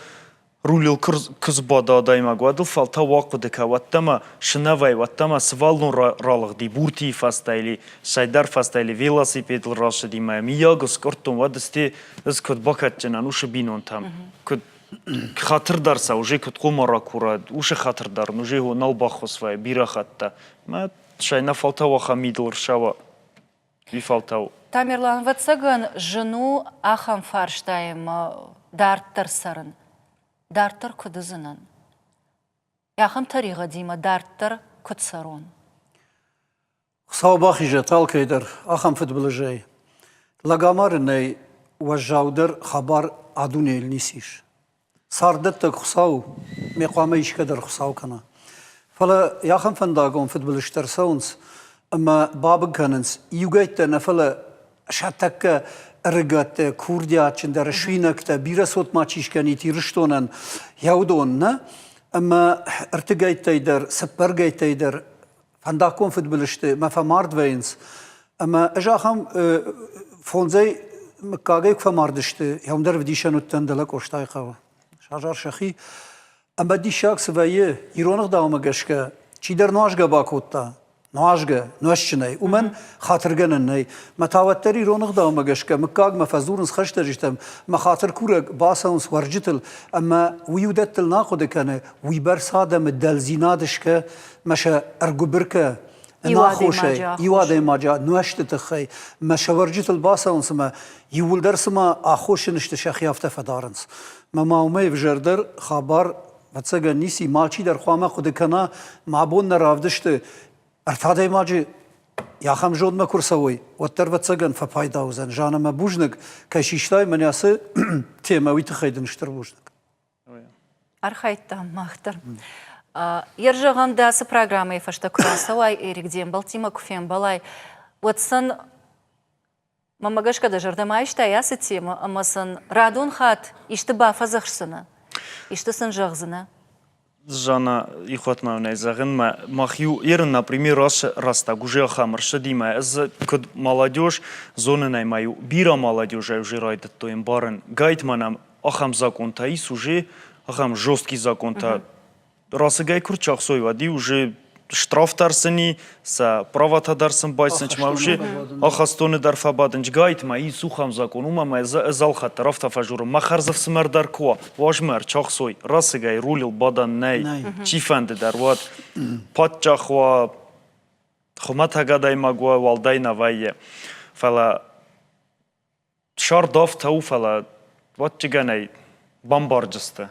рулыл куы сбада адӕймаг, уӕд ыл фӕлтау ахъуыды кӕ, уӕдта сынӕвӕй, уӕдта ма сывӕллон ралыгъди буртийы фӕстӕ или цӕйдӕр фӕстӕ или велосипедыл рацыди мӕ миййаг скъуырдтон, уӕд сте ӕз куыд бакӕдджынӕн уыцы бинонтӕм, куыд хатыр дӕр сӕ уже куыд хъуамӕ ракура, уыцы хатыр дӕр ын уже нал баххуыс вӕййы бирӕ хатт. Мӕ сӕй нӕ фӕлтау ахӕм мидыл рцӕуа. Уый фӕлтау. Тамерлан, ӕвӕццӕгӕн, зын у ахӕм фарстаимӕ дарддӕр цӕрын. Дарддӕр куыд уыдзынӕн? Ахӕм тӕригъӕдимӕ дарддӕр куыд цӕрон? Хуыцау бахизӕд алкӕй дӕр ахӕм фыдбылызӕй. Лӕг амарынӕй уӕззаудӕр хабар а дунейыл ницы ис. Царддӕттӕг Хуыцау ме хъуамӕ исгӕ дӕр Хуыцау кӕна. Фӕлӕ ахӕм фӕндагон фыдбылызтӕ ӕрцӕуынц ӕмӕ бабын кӕнынц иугӕйттӕ нӕ, фӕлӕ сӕ тӕккӕ ӕрыгӕттӕ, курдиатджындӕр, суинӕгтӕ, бирӕ цот ма чи скӕнид Ирыстонӕн, йӕ уыдон нӕ. Ӕмӕ ӕртыгӕйттӕй дӕр, цыппӕргӕйттӕй дӕр фӕндаггон фыдбылызты мӕ фӕмард вӕййынц. Ӕмӕ ӕз ахӕм фондзӕй мыггагӕй куы фӕмард сты, уым дӕр ӕвдисӕн уыдтӕн дӕлӕ Къостайыхъӕуы. Сазар сӕхи. Ӕмӕ диссаг цы вӕййы, ирон ӕгъдаумӕ гӕсгӕ чидӕр нуазгӕ бакодта, нуазгӕ, нуӕзджынӕй, уымӕн хатыргӕнӕн нӕй. Мӕ та уӕддӕр ирон ӕгъдаумӕ гӕсгӕ мыггагмӕ фӕдзурынц хӕстӕджытӕм, мӕ хатыркурӕг бацӕуынц уӕрджытыл ӕмӕ уый уыдӕттыл нӕ хъуыды кӕны, уыйбӕрц адӕмы дӕлдзинад скӕ мӕ сӕ ӕргуыбыр кӕ ӕнаххосӕй, иу адӕймаджы нуӕзты тыххӕй мӕ сӕ уӕрджытыл бацӕуынц ӕмӕ иууылдӕр цыма аххосджын сты, сӕхи афтӕ фӕдарынц. Мӕ ма уымӕй ӕвзӕрдӕр хабар, ӕвӕццӕгӕн, ницы, алчидӕр хъуамӕ хъуыды кӕна, мӕ абон нӕ равдысты ӕртӕ адӕймаджы ахӕм зондмӕ куы рцӕуой, уӕддӕр, ӕвӕццӕгӕн, фӕпайда уыдзӕн. Жанна, мӕ бузныг, кӕй систай мӕнӕ ацы темӕ, уый тыххӕй дын стыр бузныг. Архайдтам мах дӕр. Йе рзӕгъӕм дӕ ацы программӕйы фӕстӕ куы рацӕуай, Эрик, де мбӕлттимӕ куы фембӕлай, уӕд сын мӕнмӕ гӕсгӕ дӕ зӕрдӕмӕ айстай ацы темӕ ӕмӕ сын радон хатт исты бафӕдзӕхсдзынӕ, исты сын зӕгъдзынӕ? Жанна, ихуатмӕ зӕгъынмӕ, мах-иу ерын, например, ацы рӕстӕг уже ахӕм ӕрцыдимӕ, ӕз куыд молодежь, зонынӕй ма-иу бирӕ молодежӕй уже райдыдтой ӕмбарын, гайд-ма нӕм ахӕм законтӕ ис уже, ахӕм жесткий законтӕ. Расыгӕй куы рчахсой, уӕд-иу уже штраф дӕр сын и, сӕ праватӕ дӕр сын байсынц, ма уже ахӕстоны дӕр фӕбадынц. Гайд ма ис ухӕм закон, уымӕ ма ӕз алхатт дӕр афтӕ фӕжурын, мӕ хӕрзӕфсымӕр дӕр куы уа, уазмӕ ӕрчахсой, расыгӕй рулыл бадӕн нӕй, чифӕнды дӕр уӕд, паддзах уа, хуымӕтӕг адӕймаг уа, уӕлдай нӕ вӕййы. Фӕлӕ Сӕрд афтӕ у, фӕлӕ ӕвӕццӕгӕнӕй бамбардзысты.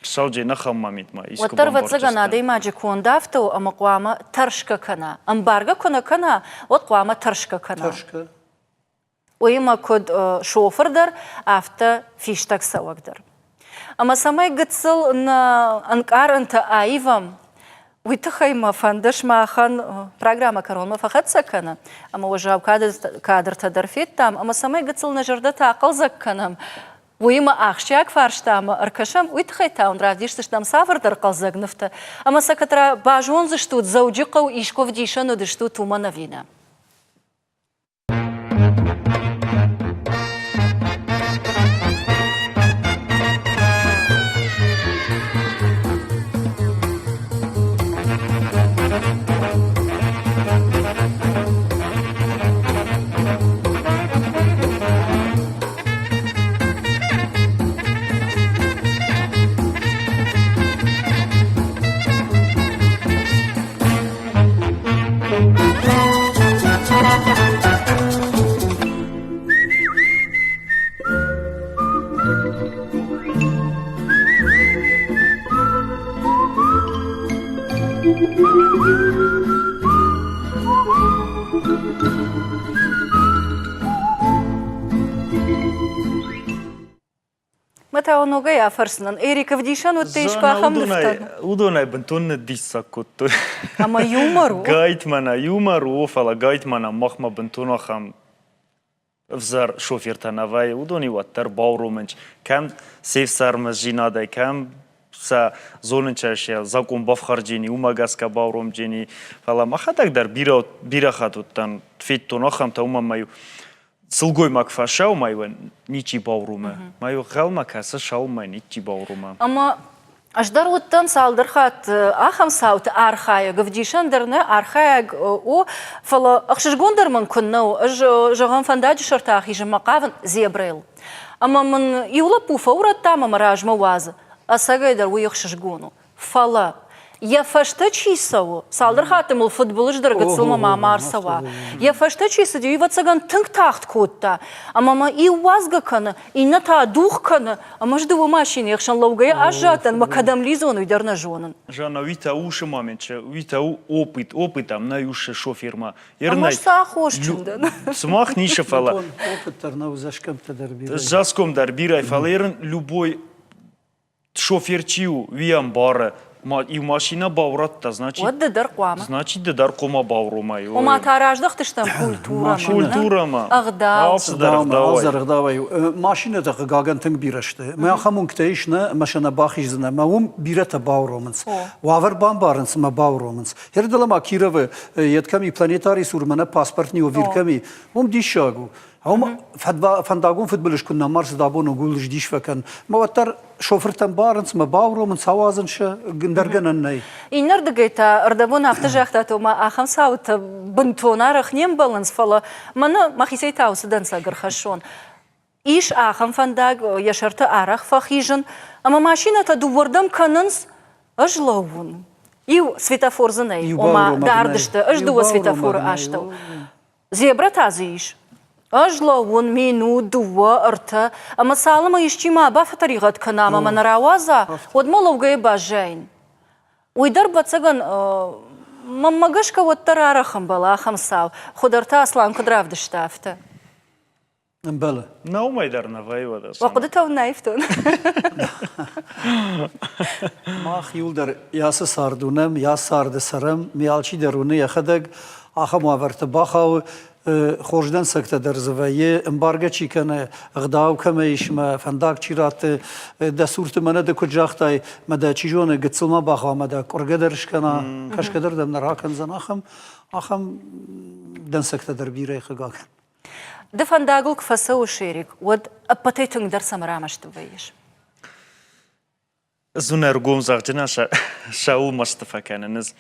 Сауджи нӕхӕммӕ митмӕ искуы Уӕддӕр, ӕвӕццӕгӕн, адӕймаджы конд афтӕ у, ӕмӕ хъуамӕ тӕрсгӕ кӕна. Ӕмбаргӕ куы нӕ кӕна, уӕд хъуамӕ тӕрсгӕ кӕна. Тӕрсгӕ. Уыимӕ куыд шофыр дӕр, афтӕ фистӕг цӕуӕг дӕр. Ӕмӕ цӕмӕй гыццыл нӕ ӕнкъарӕнтӕ аивӕм, уый тыххӕй мӕ фӕнды сымахӕн программӕ кӕронмӕ фӕхӕццӕ кӕны, ӕмӕ уӕззау кадртӕ дӕр федтам, ӕмӕ цӕмӕй гыццыл нӕ зӕрдӕтӕ ахъӕлдзӕг кӕнӕм. Уыимӕ ахсджиаг фарстамӕ ӕркӕсӕм, уый тыххӕй та уын равдисдзыстӕм цавӕрдӕр хъӕлдзӕг нывтӕ ӕмӕ сӕ кӕд базондзыстут, Дзӕуджыхъӕу искуы ӕвдисӕн уыдыстут, уымӕн ӕви нӕ. Мӕ та ногӕй афӕрсынӕн. Эрик, ӕвдисӕн уыдтӕ искуы ахӕм нывтӕн? Уыдонӕй бынтон ныддиссаг кодтой. Ӕмӕ юмор у? Гайд мӕнӕ юмор у, фӕлӕ гайд мӕнӕ махмӕ бынтон ахӕм ӕвзӕр шофертӕ нӕ вӕййы. Уыдон-иу уӕддӕр бауромынц, кӕм се фсӕрмдзинадӕй, кӕм сӕ зонынчӕ сӕ закъон бафхӕрджени, уымӕ гӕсгӕ бауромджени. Фӕлӕ мӕхӕдӕг дӕр бирӕ, бирӕ хатт уыдтӕн, федтон ахӕмтӕ, уымӕн мӕ-иу сылгоймаг фӕсау ма-иу ничи бауромы. Ма-иу гъӕлмӕ кӕсы саумӕ ничи бауромы. Ӕмӕ ӕз дӕр уыдтӕн цалдӕр хатты ахӕм цауты архайӕг, ӕвдисӕн дӕр нӕ, архайӕг у, фӕлӕ ӕхсызгон дӕр мын куыннӕ у. Ӕз, зӕгъӕм, фӕндаджы сӕрты ахизынмӕ хъавын зебрӕйыл. Ӕмӕ мын иу лӕппу фӕурӕдта ӕмӕ мӕ размӕ уадзы. Ӕцӕгӕйдӕр уый ӕхсызгон у. Фӕлӕ йӕ фӕстӕ чи цӕуы, цалдӕр хатты мыл фыдбылыз дӕр гыццылмӕ ма ма рцӕуа, йӕ фӕстӕ чи цыди, уый, ӕвӕццӕгӕн, тынг тагъд кодта. Ӕмӕ мӕ иу уадзгӕ кӕны, иннӕ та дугъ кӕны, ӕмӕ ӕз дыууӕ машинӕйы хсӕн лӕугӕйӕ аззадтӕн, мӕ кӕдӕм лидзон, уый дӕр нӕ зонын. Жанна, уый та усы момент, уый та у опыт, опыт ам нӕй усы шофермӕ. Ӕмӕ цы аххосджын дӕн? Сымах ницы, фӕлӕ... Опыт дӕр нӕу, зӕсгӕмттӕ дӕр бирӕ. Зӕсгом дӕр бирӕ, фӕлӕ ерын любой шофер чи у, уый ӕмбары. Иу машинӕ баурӕдта, значит... Уӕд ды дӕр хъуамӕ. Значит, ды дӕр хъуамӕ бауромай. Ома та раздӕхтыстӕм культурӕмӕ. Культурӕмӕ. Ӕгъдау. Алцыдӕр ӕгъдауӕй. Алцыдӕр ӕгъдауӕй. Машинӕтӕ хъыгагӕн тынг бирӕ сты. Мӕ ахӕм уынгтӕ ис, нӕ, ӕмӕ сӕ нӕ бахиздзынӕ. Мӕ уым бирӕтӕ бауромынц. Уавӕр бамбарынц ӕмӕ бауромынц. Хердӕлӕ ма Кировы, йед кӕм и планетарий цур мӕнӕ паспорт не овир кӕм и, уым диссаг у. Уым фӕндагон фыдбылыз куы нӕ ма рцыд абон ууыл дис фӕкӕн. Мӕ уӕддӕр шофыртӕн барынц, мӕ бауромынц, ауадзынц сӕ, ӕндӕр гӕнӕн нӕй. Иннӕрдыгӕй та ӕрдӕбон афтӕ загътат, ома ахӕм цаутӕ бынтон арӕх не мбӕлынц, фӕлӕ мӕнӕ мӕхицӕй та уыцы дӕнцӕг ӕрхӕссон. Ис ахӕм фӕндаг, йӕ сӕрты арӕх фӕхизын, ӕмӕ машинӕтӕ дыууӕрдӕм кӕнынц, ӕз лӕууын. Иу светофор дзы нӕй, ома дард сты, ӕз дыууӕ светофоры астӕу. Зебра та дзы ис. Ӕз лӕууын минут, дыууӕ, ӕртӕ, ӕмӕ цалынмӕ исчи ма бафӕтӕригъӕд кӕна ӕмӕ мӕ нӕ рауадза, уӕдмӕ лӕугӕйӕ баззайын. Уый дӕр, ӕвӕццӕгӕн, мӕнмӕ гӕсгӕ уӕддӕр арӕх ӕмбӕлы ахӕм цау, Хуыдӕрты Аслан куыд равдыста, афтӕ. Ӕмбӕлы. Нӕ уымӕй дӕр нӕ вӕййы уӕдӕ. Уӕ хъуыдытӕ уын нӕ аивтон. Мах иуылдӕр ацы цард уынӕм, йӕ царды цӕрӕм, ме алчидӕр уыны йӕхӕдӕг ахӕм уавӕрты бахауы, хорз дӕнцӕгтӕ дӕр дзы вӕййы, ӕмбаргӕ чи кӕны, ӕгъдау кӕмӕ ис мӕ фӕндаг чи ратты, дӕ цурты мӕнӕ ды куыд загътай, мӕ дӕ чи зоны, гыццыл ма бахауа, мӕ дӕ къуыргӕ дӕр скӕна, кӕсгӕ дӕр дӕм нӕ ракӕндзӕн, ахӕм ахӕм дӕнцӕгтӕ дӕр бирӕ хъыгагӕн. Ды фӕндагыл куы фӕцӕуыс, Эрик, уӕд ӕппӕтӕй тынгдӕр цӕмӕ рамӕсты вӕййыс? Ӕз уын ӕргом зӕгъджына сӕуыл мӕсты фӕкӕнын. Ӕз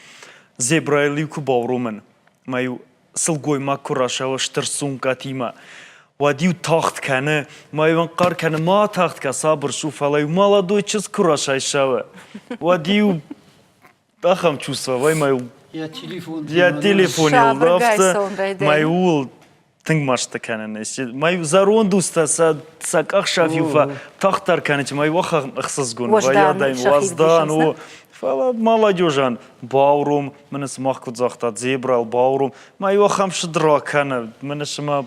зебрайыл-иу куы бауромын, мӕ-иу сылгоймаг куы расӕуа стыр сумкъатимӕ, уӕд-иу тагъд кӕны, мӕ-иу ӕнхъӕр кӕны, ма тагъд кӕ, сабыр су, фӕлӕ-иу молодой чызг куы расайсӕуы, уӕд-иу ахӕм чувство мӕ йӕ телефон йӕ телефоныл афтӕ мӕ ууыл тынг мӕсты кӕнын мӕ зӕронд устӕ сӕ сӕ къахсаф-иу фӕтагъддӕр кӕнынц мӕ ахӕм ӕхсызгон вӕййы адӕм уӕздан у фӕлӕ молодежӕн бауром мын сымах куыд загътат зебрал бауром мӕ иу ахӕм цыд ракӕны мын цыма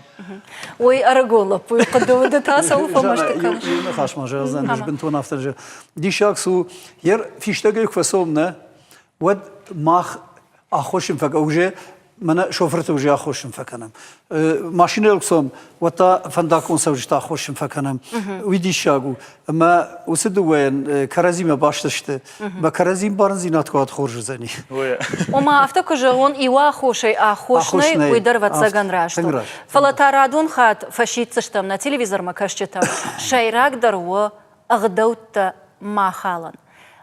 Ой, ӕрыгон лӕппуйы хъуыды уыды та цӕуыл фӕмӕсты кӕныс? Иу ныхас ма зӕгъдзӕн, ӕз бынтон афтӕ диссаг цы у, Ер фистӕгӕй куы фӕцӕуӕм, нӕ, уӕд мах аххосджын фӕкӕ уже. Мӕнӕ шофырты уже аххосджын фӕкӕнӕм. Машинӕйыл куы цӕуӕм, уӕд та фӕндаггон цӕуджыты аххосджын фӕкӕнӕм. Уый диссаг у. Ӕмӕ уыцы дыууӕйӕн кӕрӕдзимӕ баст сты. Мӕ кӕрӕдзи ӕмбарындзинад куы уӕд хорз уыдзӕни. Ома, афтӕ куы зӕгъон, иу аххосӕй аххос нӕй, уый дӕр ӕвӕццӕгӕн раст у. Фӕлӕ та радон хатт фӕсиддзыстӕм нӕ телевизормӕ кӕсджытӕм, сӕйрагдӕр у ӕгъдӕуттӕ ма халын.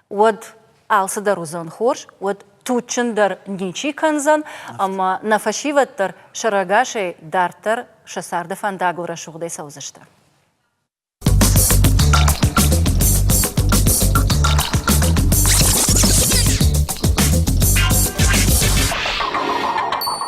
Уӕд алцыдӕр уыдзӕн хорз, уӕд туджджын дӕр ничи кӕндзӕн, ӕмӕ нӕ фӕсивӕд дӕр сӕрӕгасӕй дарддӕр сӕ царды фӕндагыл рӕсугъдӕй цӕудзысты.